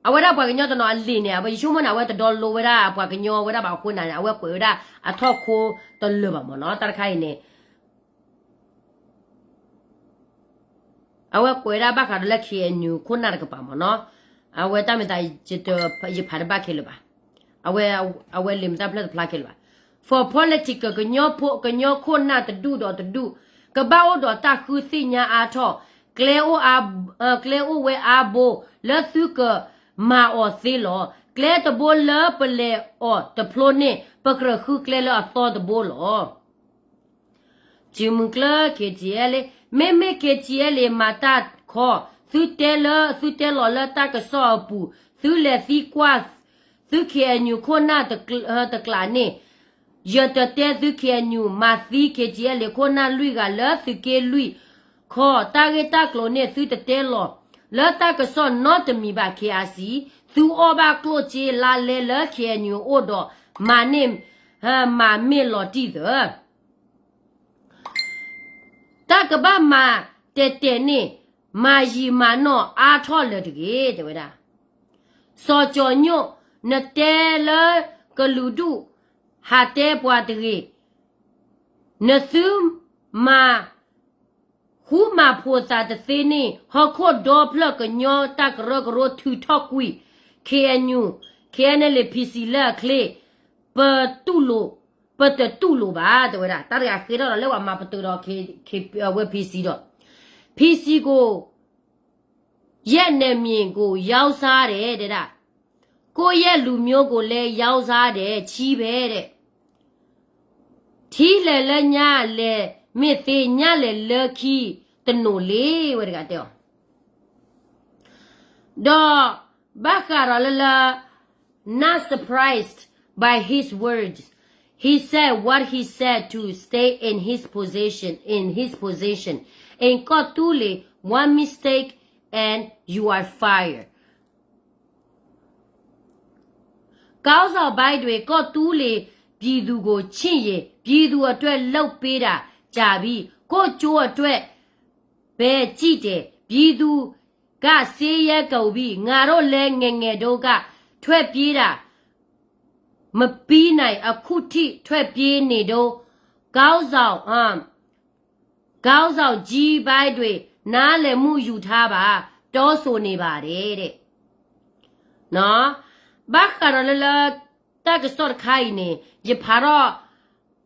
အဝဲဒၣ်ပှၤကညီတနီၤအလံာ်န့ၣ် အဝဲယဆိကမိၣ်န့ၣ် အဝဲတဒီလိဝဲဒၣ်ပှၤကညီဝဲဒၣ်ဘၣ်အဃိန့ၣ် အဝဲကွဲးဝဲဒၣ်အထီၣ်ခိတလၢာ်ဘၣ်မ့ၢ်နီၤ. တၢ်တခါအံၤန့ၣ် အဝဲကွဲးဝဲဒၣ်ဘၣ်ဃးဒီးလၢ ခ့ၣ်အဲၣ်ယူၣ် ခိၣ်နၢ်တကပၤမ့ၢ်နီၤ. အဝဲတၢ်မ့ၢ်သး ယဖးတဘၣ်ခဲလၢာ်ဘၣ်. အဝဲ အဝဲလံာ်မတၢ်ဖျၢၣ်တဖျါခဲလၢာ်ဘၣ်. For political ကညီဖိ ကညီခိၣ်နၢ်တဒူၣ်ဒီးတဒူၣ် ကဘၣ်အိၣ်ဒီးတၢ်ဃုသ့ၣ်ညါအါထီၣ်, ကျဲအိၣ်အါ ကျဲအိၣ်ဝဲအါဘိလၢသုကမၤအီၤသ့လီၤ. ကျဲတဘိလၢပလဲၤအီၤတဖျိန့ၣ် ပကြၢးဃုကျဲလၢအသီတဘိလီၤ. စုမုၢ်ကျၢၢ် ခ့ၣ်ထံၣ်အဲၣ်လ့ၣ်, မ့မ့ၢ် ခ့ၣ်ထံၣ်အဲၣ်လ့ၣ် မၤတၢ်ခီ, သုတဲလၢ သုတဲလီၤလၢတၢ်ကစီၣ်အပူၤ, သုလဲၤသံကွၢ်သု ခ့ၣ်အဲၣ်ယူၣ် ခိၣ်နၢ်တကျးန့ၣ်, ယတတဲသု ခ့ၣ်အဲၣ်ယူၣ် မၤသံ ခ့ၣ်ထံၣ်အဲၣ်လ့ၣ် ခိၣ်နၢ်လွံၢ်ဂၤလၢသုးက့လွံၢ်ခီ, တၢ်ဂ့ၢ်တၢ်ကျိၤန့ၣ် သုတတဲလီၤလၢတၢ်ကစီၣ်နီတမံၤဘၣ် ခ့ၣ်အါစံ, သုအီၣ်ဘၣ်ကျိၣ်စ့လါလဲလၢ ခ့ၣ်အဲၣ်ယူၣ် အအိၣ်ဒီး မၤန့ၢ် မၤမ့ၢ်လီၤတံၢ်သၢ တၢ်ကဘၣ်မၤတဲာ်တဲာ်န့ၣ် မၤယံာ်မၤနီၢ်အါထီၣ်လၢၤတဂ့ၤ တဲဝဲဒၣ်. စီၤကၠီၤညိၣ်, နတဲလၢကလုာ်ဒူၣ်ဟးတဲပှၤတဂ့ၤ, နသုမၤ ဃူမၤဖိးသးတသ့န့ၣ် ဟီၣ်ခိၣ်ဒီဖျၢၣ်ကညီတၢ်ကရၢကရိထုးထီၣ်ကွံာ် ခ့ၣ်အဲၣ်ယူၣ်, ခ့ၣ်အဲၣ်ယူၣ် လၢ PC လၢအချ့, ပတူၢ်လိာ်, ပတတူၢ်လိာ်ဘၣ် တဲဝဲဒၣ်. တၢ်တဂၤဃ့ထီၣ်ဒီးလၢပှၤမၤပတုာ်ဒီး ဝဲ PC ဒီး, PC ကို ရဲ့နယ်မြေကို ရောင်းစားတယ် တဲဒၣ်, ကိုယ့်ရဲ့လူမျိုးကိုလည်း ရောင်းစားတယ် ချည်းပဲတဲ့, ထီလဲၣ်လၢညါလဲၣ်မ့ၢ်သ့ ညါလဲၣ်လၢခံတနိးလ့ ဝဲတဂၤတဲအီၤ ဒီးဘၣ်ဃးဒီးလၢလၢ not surprised by his words. He said what he said to stay in his position, in his position. In ကီၢ်သူလ့ၤ one mistake and you are fired. ခေါင်းဆောင်ပိုင်းတွင် ကီၢ်သူလ့ၤပြည်သူကိုချစ်ရင် ပြည်သူအတွက်လုပ်ပေးတာကြာပြီ. ကိုယ့်ကျိုးအတွက်ပဲကြည့်တယ်. ပြည်သူကဆင်းရဲကုန်ပြီ. ငါတို့လည်းငယ်ငယ်တုန်းကထွက်ပြေးတာ မပြီးနိုင် အခုထိထွက်ပြေးနေတုန်း. ခေါင်းဆောင် ခေါင်းဆောင်ကြီးပိုင်းတွင် နားလည်မှုယူထားပါ တောင်းဆိုနေပါတယ်တဲ့. ဘၣ်ဃးဒီးလၢလၢ တၢ်ကစီၣ်တခါအံၤန့ၣ် ယဖးထီၣ်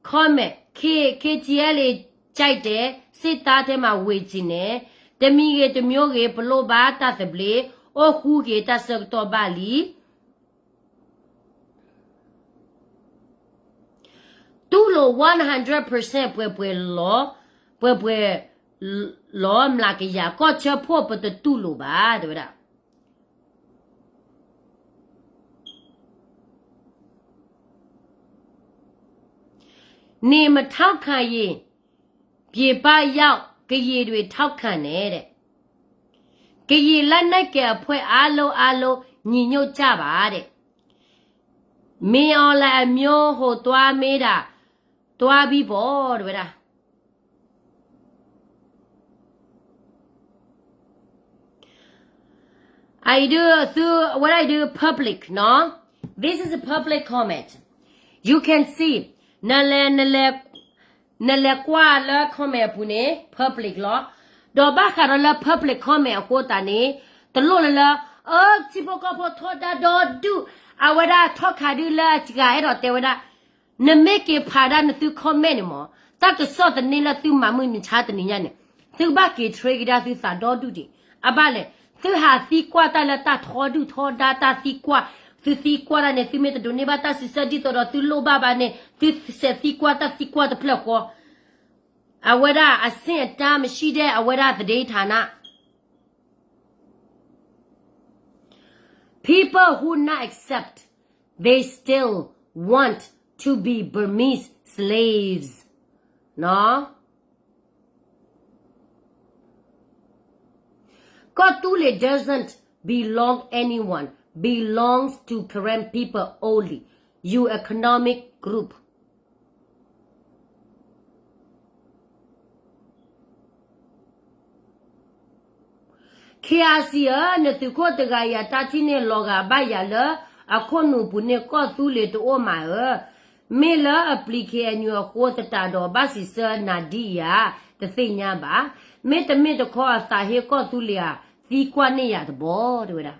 comment, K, KTLA ကြိုက်တယ်, စစ်သားထဲမှာ ဝင်ချင်တယ်, တမံၤဂ့ၤတမျိုးဂ့ၤ ပလိၣ်ဘၣ်တၢ်သဘျ့, အိၣ်ဃူက့ၤတၢ်ဆၢကတီၢ်ဘၣ်လံ. တူၢ်လိာ် one hundred percent ပှဲၤပှဲၤလီၤ, ပှဲၤပှဲၤလီၤ မျးကယၤ, ကီၢ်ဆၢဖိ ပတတူၢ်လိာ်ဘၣ် တဲဝဲဒၣ်. နေမထောက်ခံရင်ပြင်ပရောက် ကရင်တွေထောက်ခံတယ်တဲ့. ကရင်လက်နက်ကိုင်အဖွဲ့အားလုံး အားလုံးညီညွတ်ကြပါတဲ့. မင်းအောင်လှိုင်အမျိုးဟိုသွားမေးတာ သွားပြီးပေါ့ တဲဝဲဒၣ်. I do, သု အဝဲဒၣ် I do public နီၤ. This is a public comment. You can see, နလဲၤ နလဲၤ နလဲၤကွၢ်လၢ comment အပူၤန့ၣ် public လီၤ. ဒီးဘၣ်ဃးဒီးလၢ public comment အဃိသတးန့ၣ် တလိၣ်လၢလၢ အၢ ထံဖိကီၢ်ဖိထီဒါဒီဒူၣ်, အဝဲဒၣ်ထီၣ်ခးဒုလၢအစှၤအဲၣ်ဒိးတဲဝဲဒၣ်, နမ့ၢ်က့ၤဖးဒၣ်နသု comment န့ၣ်မး, တၢ်ကစီၣ်သန့လၢသုမၤမုၢ်မဆါတနံၤညါန့ၣ်, သုကဘၣ်က့ၤ train ကဒါသုသးဒီဒူၣ်ဒံး. အဘၣ်လဲၣ်, သုဟးသံကွၢ်တၢ်လၢတၢ်ထီဒုၣ်ထီဒါ တၢ်သံကွၢ်, သုသံကွၢ်တၢ်န့ၣ် သုမ့ၢ်တဒိးန့ၢ်ဘၣ်တၢ်စံးဆၢဒ်သိးဒီးသုလိၣ်ဘၣ်ဘၣ်န့ၣ် သုစဲးသံကွၢ်တၢ်သံကွၢ်တဖျၢၣ်ဃီ, အဝဲဒၣ် အဆင့်အတန်းမရှိတဲ့ အဝဲဒၣ် သတင်းဌာန People who not accept, they still want to be Burmese slaves. နီၤ. ကီၢ်သူလ့ၤ doesn't belong anyone, belongs to Karen people only, you economic group. K R C ဧၢ, နသုးခိၣ်တဂၤအံၤအတၢ်ထံၣ်န့ၣ်လီၤဂာ်ဘၣ်ယၤလၢ အခိၣ်နူာ်ပူၤန့ၣ်ကီၢ်သူလ့ၤတအိၣ်မးဧၢ, မ့ၢ်လၢအပျံၤ K N U အဃိသတးဒီး ဘၣ်စံးဆၢနၤဒ်အံၤဧါ, တသ့ၣ်ညါဘၣ်. မ့တမ့ၢ်တခီအသးဟ့ကီၢ်သူလ့ၤဧါ, သံကွၢ်န့ၢ်ယၤတဘျီ တဲဝဲဒၣ်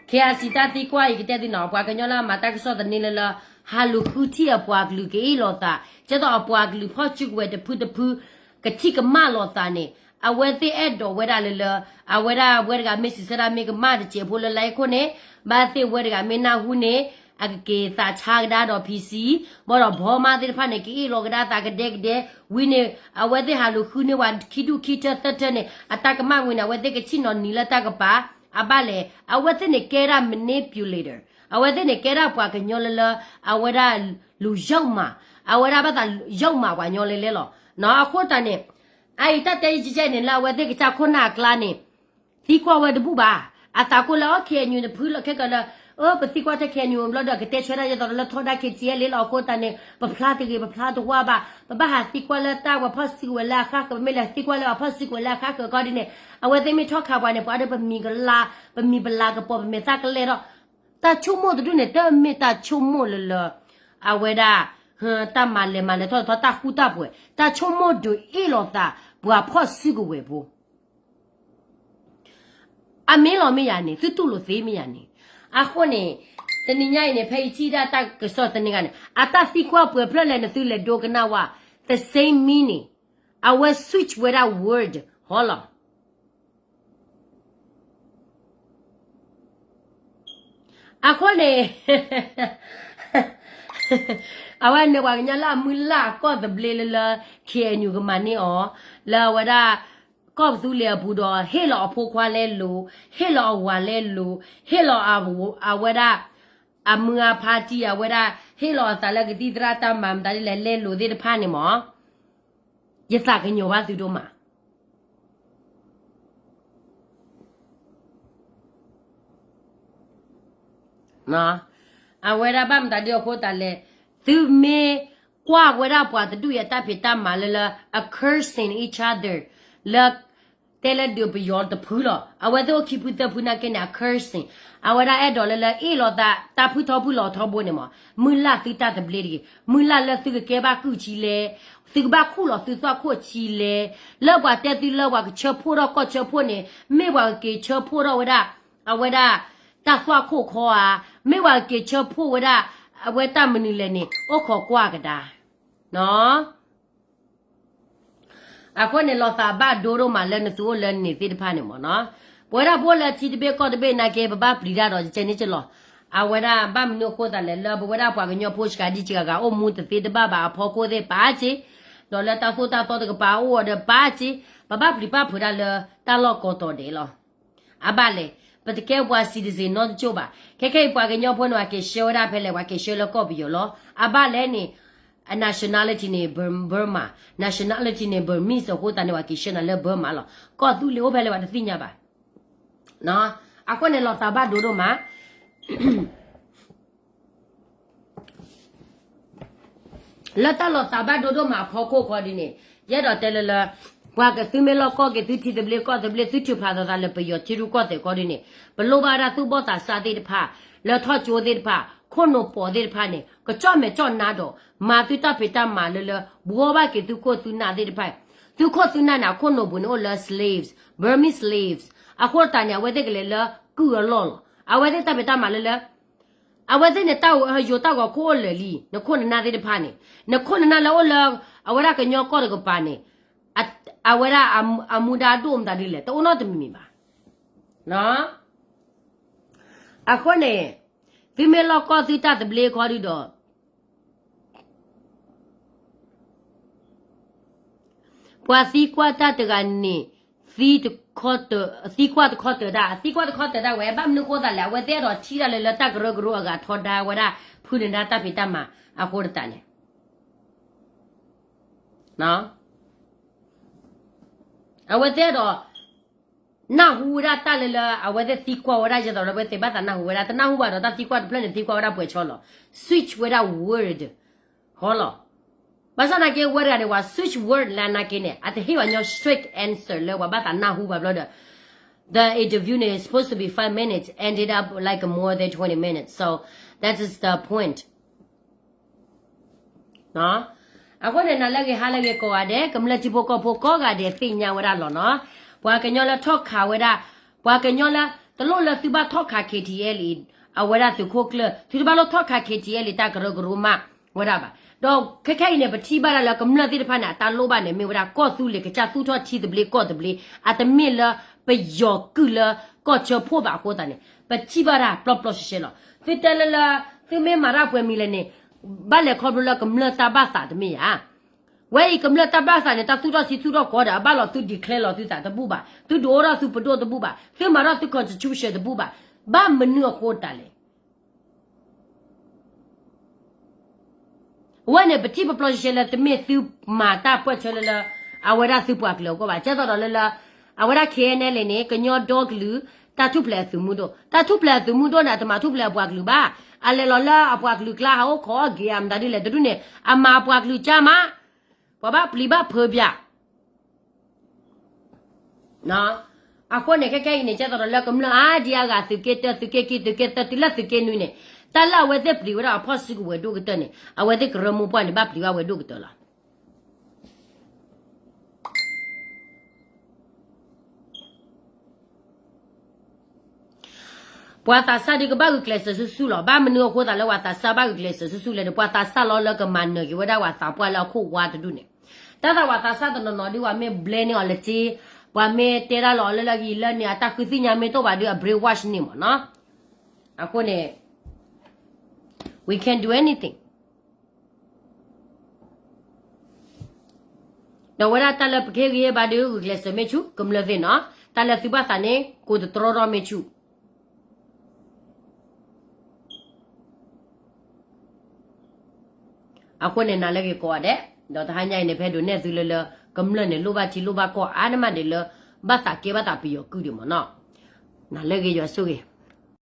K R C တၢ်သံကွၢ်အံၤကတဲသုနီၤ, ပှၤကညီလၢအမၤတၢ်ကစီၣ်သန့လၢလၢ ဟးလူၤဃုထံၣ်အပှၤကလုာ်ကအ့ၣ်လိာ်သး, ကဲသိးအပှၤကလုာ်ဖီၣ်စုကဝဲၤတဖုတဖု ကထံၣ်ကမၣ်လိာ်သးန့ၣ်, အဝဲသ့ၣ်အဲၣ်ဒိးဝဲဒၣ်လၢလၢ အဝဲဒၣ်ဝဲတဂၤမ့ၢ်စံးဆၢဒၣ်မ့ၢ်ကမၣ်တစဲးဖိလၢလါဟီၣ်ခိၣ်န့ၣ်, ဘၣ်သ့ၣ်ဝဲတဂၤမ့ၢ်နၢ်ဟူန့ၣ် အကက့ၤသးဆါကဒါဒီး P C ဘၣ်ဒီး ဘီမါသ့ၣ်တဖၣ်န့ၣ် ကအ့ၣ်လိာ်ကဒါသးကဒဲကဒဲ, ဝံၤန့ၣ် အဝဲသ့ၣ်ဟးလူၤဃုန့ၢ်ဝဲခံဒူၣ်ခံထၢသၢထၢန့ၣ် အတၢ်ကမၣ်ဝံၤန့ၣ် အဝဲသ့ၣ်ကဆ့ၣ်နီၤနံၤလၢတၢ်ကပၤ, အဘၣ်လဲၣ်, အဝဲသ့ၣ်န့ၣ်ကဲဒၣ် manipulator, အဝဲသ့ၣ်န့ၣ်ကဲဒၣ်ပှၤကညီလၢလၢ အဝဲဒၣ်လူၤယုၢ်မး, အဝဲဒၣ်ဘၣ်သးယုၢ်မးပှၤကညီလဲလဲလီၤ. နီၤ အဃိသတးန့ၣ် အအံၤတၢ်တဲယံာ်ကဲန့ၣ် လၢအဝဲသ့ၣ်ကစၢ်ခိၣ်နၢ်အကျါန့ၣ် သံကွၢ်ဝဲတဘူၣ်ဘၣ်. အသးကိၢ်လၢအီ K N U နဖုလီၤခဲကၢလၢ အၢ ပသံကွၢ်ထဲ K N U ဘျီဒီး ကတဲဆၢဒၣ်ယဲသိးလၢထီဒါ K T L လီၤ. အဃိသတးန့ၣ် ပဖျါတဂ့ၤ ပဖျါတဝါဘၣ်. ပဘၣ်ဟးသံကွၢ်လၢတၢ်ပှၤဖီၣ်စုကဝဲၤလၢအဃၣ်ဃၢၤ, ပမ့ၢ်လဲၤသံကွၢ်လၢအဖီၣ်စုကဝဲၤလၢအဃၣ်ဃၢၤအခီဒ်န့ၣ် အဝဲသ့ၣ်မ့ၢ်ထီၣ်ခးပှၤန့ၣ် ပှၤဒီးပမံၤကလါ, ပမံၤပလၤကပီၤ ပမဲာ်သၣ်ကလဲာ်ဒီး တၢ်ဆိကမိၣ်တဒူၣ်န့ၣ် တမ့ၢ်တၢ်ဆိကမိၣ်လၢလၢ အဝဲဒၣ် တၢ်မၤလဲၤမၤလဲၤထီၣ်ထီ တၢ်ဃူတၢ်ဖိး, တၢ်ဆိကမိၣ်ဒုးအ့ၣ်လိာ်သး ပှၤဖီၣ်စုကဝဲၤဖိ အမ့ၢ်လီၤမ့ၢ်ယၤန့ၣ် သုတူၢ်လိာ်သ့မ့ၢ်ယၤန့ၣ်. အဃိန့ၣ် တနံၤညါအံၤန့ၣ် ဖဲယထံၣ်ဒၣ်တၢ်ကစီၣ်သန့ဂၤန့ၣ် အတၢ်သံကွၢ်ပှဲၤဖျၢၣ်လဲၣ် နသုလဲၤဒိကနၣ်ဝဲ the same meaning, အဝဲ switch ဝဲဒၣ် word ဟီလီၤ. အဃိန့ၣ် အဝဲန့ၣ် ပှၤကညီလၢအမုၢ်လၢ်ကီၢ်သဘျ့လၢလၢ K N U ကမၤန့ၢ်အီၤ လၢအဝဲဒၣ် ကီၢ်ပသူလ့ၤအပူၤဒီး ဟ့ၣ်လီၤအဖိခွါလဲလိၤ, ဟ့ၣ်လီၤအဝၤလဲလိၤ, ဟ့ၣ်လီၤအဝဲဒၣ် အမုၢ်အဖါတံၢ် အဝဲဒၣ် ဟ့ၣ်လီၤအသးလၢကသံၣ်သရၣ်တၢ်မၤမတၤဒ်လဲၣ် လဲလိၤသ့ၣ်တဖၣ်န့ၣ်မး ယသးကညီၤဘၣ်သုဒိၣ်မး. အဝဲဒၣ်ဘၣ်မတၤဒ်အဃိသတးလဲၣ်, သုမ့ၢ်ကွၢ်ဝဲဒၣ်ပှၤတဒူၣ်အံၤအတၢ်ဖံးတၢ်မၤလၢလၢ အ cursing each other လၢ တဲလၢဒုးပယီၤတဖုလီၤ. အဝဲသ့ၣ်အိၣ်ခံဖုသၢဖုနာ်က့န့ၣ် အ cursing, အဝဲဒၣ်အဲၣ်ဒိးလၢလၢအ့ၣ်လိာ်သး တၢ်ဖုထီဖုလီၤထီဘိန့ၣ်မး, မုၢ်လၢ်သုတၢ်သဘျ့တဂ့ၤ, မုၢ်လၢ်လၢသုကကဲဘၣ်ကုၢ်ဆံလဲၣ်, သုကဘၣ်ခူၣ်လီၤသုသွၣ်ခိၣ်ဆံလဲၣ်, လၢပှၤတဲသုလၢပှၤကဆၢဖှိၣ်ထီၣ်ကီၢ်ဆၢဖှိၣ်န့ၣ် မ့ၢ်ပှၤကက့ၤဆၢဖှိၣ်ထီၣ်ဝဲဒၣ် အဝဲဒၣ် တၢ်သွၣ်ခိၣ်ခီဧါ, မ့ၢ်ပှၤကက့ၤဆၢဖှိၣ်ဝဲဒၣ် အဝဲတၢ်မနုၤလဲၣ်န့ၣ် အိၣ်ခိးကွၢ်ကဒါ နီၤ. အဃိန့ၣ် လီၤသးဘၣ်ဒိဒိၣ်မးလၢနသုအိၣ်လၢန့ၣ်သ့ၣ်တဖၣ်န့ၣ်မးနီၤ. ပဝဲဒၣ်ပအိၣ်လၢထံတဘ့ၣ်ကီၢ်တဘ့ၣ်နာ်က့ ပဘၣ်ပျံၤတၢ်ဒီး ကဲန့ၣ်ကလီၤ. အဝဲဒၣ်ဘၣ်မနုၤအဃိသတးလဲၣ် လၢပဝဲဒၣ်ပှၤကညီဖိစှၤဒံစှၤဂၤ အိၣ်မူတသ့တဘၣ်ဘၣ်အဖီခိၣ်သ့ၣ်ပာ်စ့, ဒီးလၢတၢ်သိၣ်တၢ်သီတကပၤအိၣ်အီၤဒီးပာ်စ့, ပဘၣ်ပျံၤဘၣ်ဖုးတၢ်လၢတၢ်လီၢ်ကိးတီၤဒဲးလီၤ. အဘၣ်လဲၣ်, ပတကဲပှၤ citizen နီတကၠိၢ်ဘၣ်. ခဲခဲအံၤပှၤကညီဖိန့ၣ် ပှၤက့ၤဆှၢဝဲဒၣ်ဖဲလဲၣ်, ပှၤက့ၤဆှၢလၢကီၢ်ပယီၤလီၤ. အဘၣ်လဲၣ်န့ၣ် အ nationality န့ၣ် Bur-, Burma, nationality န့ၣ် Burmese အဃိသတးန့ၣ် ပှၤက့ၤဆှၢနၤလၢ Burma လီၤ. ကီၢ်သူလ့ၤအိၣ်ဖဲလဲၣ် ပှၤတသ့ၣ်ညါဘၣ်. အဃိန့ၣ် လီၤသးဘၣ်ဒိဒိၣ်မး လၢတၢ်လီၤသးဘၣ်ဒိဒိၣ်မးအဖီခိၣ်ခီဒ်န့ၣ်, ယအဲၣ်ဒိးတဲလၢလၢ ပှၤကသုမ့ၢ်လီၢ်ကီၢ်က့ၤ သုထံသဘျ့ကီၢ်သဘျ့ သုထုးဖးသးသးလၢပယီၤထံရူၢ်ကီၢ်သဲးခီဒ်န့ၣ်, ပလိၣ်ဘၣ်ဝဲဒၣ်သုးဘီၣ်သးစၢ်သ့ၣ်တဖၣ်, လၢထီၣ်ကၠိသ့ၣ်တဖၣ်, ခိၣ်နူာ်ပီးသ့ၣ်တဖၣ်န့ၣ် ကကၠီၣ်မဲာ်ကၠီၣ်နါဒီး မၤသုတၢ်ဖံးတၢ်မၤလၢလၢ ဘှီဘၣ်က့ၤသုးခိၣ်သုးနၢ်သ့ၣ်တဖၣ်, သုးခိၣ်သုးနၢ်န့ၣ် အခိၣ်နူာ်ပူၤန့ၣ်အိၣ်လၢ slaves, Burmese slaves, အဃိသတးန့ၣ် အဝဲသ့ၣ်ကလဲၤလၢကုၢ်အလီၢ်လီၤ. အဝဲသ့ၣ်တၢ်ဖံးတၢ်မၤလၢလၢ အဝဲသ့ၣ်န့ၣ် တၢ်ဟယိၤတၢ်ဂီၤခိၣ်အိၣ်လၢာ်လံ, နခိၣ်နနၢ်သ့ၣ်တဖၣ်န့ၣ်, နခိၣ်နနၢ်လၢအိၣ်လၢ အဝဲဒၣ်ကညီကီၢ်တကပၤန့ၣ်, အဝဲဒၣ်အမူဒါဒိၣ်မတၤဒ်လဲၣ် တအိၣ်နီတမံၤမံၤဘၣ်. အဃိန့ၣ် သုမ့ၢ်လီၢ်ကီၢ်သုတၢ်သဘျ့ခီဒုဒီး ပှၤသံကွၢ်တၢ်တဂၤန့ၣ် သံတခီတၢၤ, သံကွၢ်တခီတၢၤတၢ်, သံကွၢ်တခီတၢၤတၢ်ဝဲ ဘၣ်မနုၤဃိသးလဲၣ်, အဝဲသ့ၣ်အဲၣ်ဒိးထံၣ်တၢ်လၢလၢတၢ်ကရၢကရိအဂၤထီဒါဝဲဒၣ် ဖုနဒါတၢ်ဖံးတၢ်မၤအဃိတးန့ၣ် အဝဲသ့ၣ်အဲၣ်ဒိး နၢ်ဟူဝဲဒၣ်တၢ်လၢလၢ အဝဲသ့ၣ်သံကွၢ်ဝဲဒၣ် ယဲသိးဒီး အဝဲသ့ၣ်ဘၣ်သးနၢ်ဟူဝဲဒၣ် တနၢ်ဟူဘၣ်ဒီး တၢ်သံကွၢ်တဖျၢၣ်န့ၣ် သံကွၢ်ဝဲဒၣ်ပှဲၤဆီလီၤ. Switch ဝဲဒၣ် word ဃီလီၤ. ဘၣ်ဆၣ်သနာ်က့ word တဂၤန့ၣ် ပှၤ switch word လၢအနၢ်က့န့ၣ် အတဟ့ၣ်ပှၤညီ straight answer လၢပှၤဘၣ်သးနၢ်ဟူဘၣ်ဘျီဒီး the interview န့ၣ် is supposed to be five minutes, ended up like more than twenty minutes. So that is the point. အဃိန့ၣ် နၤလၢအဂ့ၤ ဟါလၢအဂ့ၤကိးဂၤဒဲး, ကမျၢၢ်ထံဖိကီၢ်ဖိကိးဂၤဒဲးသ့ၣ်ညါဝဲဒၣ်လီၤနီၤ. ပှၤကညီလၢထီၣ်ခးဝဲဒၣ်, ပှၤကညီလၢ တလိၣ်လၢသုဘၣ်ထီၣ်ခး K T L အံၤ အဝဲဒၣ်သုးခိၣ်ကျၢၢ်, သုတဘၣ်လိၣ်ထီၣ်ခး K T L အံၤ တၢ်ကရၢကရိမးဝဲဒၣ်ဘၣ်. ဒီးခဲခဲအံၤန့ၣ် ပထံၣ်ဘၣ်ဒၣ်လၢကမျၢၢ်သ့ၣ်တဖၣ်န့ၣ် အတၢ်လိၣ်ဘၣ်န့ၣ် မ့ၢ်ဝဲဒၣ်ကီၢ်သူလ့ၤ ကစၢ်သူၣ်ထီၣ်ထံသဘျ့ကီၢ်သဘျ့, အတမ့ၢ်လၢပယီၤကုၢ်လၢကီၢ်ဆၢဖှိၣ်ဘၣ်အဃိသတးန့ၣ် ပထံၣ်ဘၣ်ဒၣ်ပျီပျီရှဲရှဲလီၤ. သုတဲလၢလၢ သုမ့ၢ်မၤတၢ်ပှဲၤမံၤလဲၣ်န့ၣ် ဘၣ်လဲၤခီဖျိလၢကမျၢၢ်တၢ်ဘၣ်သးတမ့ၢ်ဧါ. ဝဲအံၤကမျၢၢ်တၢ်ဘၣ်သးန့ၣ် တၢ်သူၣ်ထီၣ်ထံသူၣ်ထီၣ်ကီၢ်ဒီး အဘၣ်လီၤသု declare လီၤသုသးတဘူၣ်ဘၣ်, သုဒုးအိၣ်ထီၣ်သုပဒိၣ်တဘူၣ်ဘၣ်, သုမၤထီၣ်သု constitution တဘူၣ်ဘၣ်, ဘၣ်မနုၤအဃိတၢ်လဲၣ်. အဝဲန့ၣ် ပထံၣ်ပျီရှဲရှဲလၢတမ့ၢ်သုမၤတၢ်ပှဲၤဆၢလၢလၢ အဝဲဒၣ်သုပှၤကလုာ်အဂီၢ်ဘၣ်. ကဲသိးဒီးလၢလၢ အဝဲဒၣ် K N L န့ၣ် ကညီဒီကလုာ် တၢ်ထူၣ်ဖျဲးအသုးမုၢ်ဒိၣ်, တၢ်ထူၣ်ဖျဲးအသုးမုၢ်ဒိၣ်န့ၣ် အတမၤထူၣ်ဖျဲးအပှၤကလုာ်ဘၣ်, အလဲၤလီၤလၢအပှၤကလုာ်ကျါ ဟးအိၣ်ခိးအီၣ်ဂ့ၤဧါ မတၤဒ်လဲၣ် တဒူၣ်န့ၣ် အမၤအပှၤကလုာ်ကၢ်မး, ပှၤဘၣ်ပျံၤဘၣ်ဖုးပၠး အဃိန့ၣ် ခဲခဲအံၤန့ၣ် ကဲသိးဒီးလၢကမျၢၢ်အါဒံအါဂၤ သုးက့တၢ သုးက့ခံ သုးက့သၢ တုၤလၢသုးက့နွံန့ၣ် တၢ်လၢအဝဲသ့ၣ်ပျံၤဝဲဒၣ်အဖီၣ်စုကဝဲၤဒိၣ်ကတၢၢ်န့ၣ် အဝဲသ့ၣ်ကရၢမိၢ်ပှၢ်န့ၣ် ဘၣ်ပျံၤဘၣ်ဝဲဒိၣ်ကတၢၢ်လီၤ. ပှၤသးစၢ်ဒုးကဘၣ်ဂုာ်ကျဲးစၢးဆူၣ်ဆူၣ်လီၤ. ဘၣ်မနုၤအဃိသတးလၢပှၤသးစၢ်ဘၣ်ဂုာ်ကျဲးစၢးဆူၣ်ဆူၣ်လဲၣ်န့ၣ် ပှၤသးစၢ်လီၤလၢကမၤနၢၤက့ၤဝဲဒၣ်ပှၤသးပှၢ်လၢအခိၣ်ဝါတဒူၣ်န့ၣ်, တၢ်သးပှၤသးစၢ်တနီၤနီၤဒ်ပှၤမ့ၢ်ဘျဲန့ၢ်အီၤလၢက့, ပှၤမ့ၢ်တဲဒၣ်လီၤအီၤလၢလၢဂံၢ်လၢန့ၣ် အတၢ်ဃုသ့ၣ်ညါမ့ၢ်တအိၣ်ဘၣ်ဒီး အ brainwash န့ၣ်မ့ၢ်နီၤ. အဃိန့ၣ် we can't do anything. ဒီးဝဲဒၣ်တၢ်လၢပကဟ့ၣ်ဂံၢ်ဟ့ၣ်ဘါဒီး ဂုာ်ကျဲးစၢးမ့ၢ်ဆူၣ် ကမျၢၢ်သ့ၣ်နီၤ, တၢ်လၢသုဘၣ်သးန့ၣ် ကိးတတြီထီၣ်မ့ၢ်ဆူၣ်. အဃိန့ၣ် နၤလၢဂ့ၤကိးဂၤဒဲး, ဒီးတဟါညါအံၤန့ၣ် ဖဲဒိးနဲၣ်သုလၢလၢ ကမျၢၢ်န့ၣ် လိၣ်ဘၣ်ထံလိၣ်ဘၣ်ကီၢ်အါန့ၢ်မးဒံးလၢ ဘၣ်သးကဲဘၣ်သးပယီၤကုၢ်ဒံးမ့ၢ်နီၤ. နၤလၢဂ့ၤ ယွၤဆိၣ်ဂ့ၤ.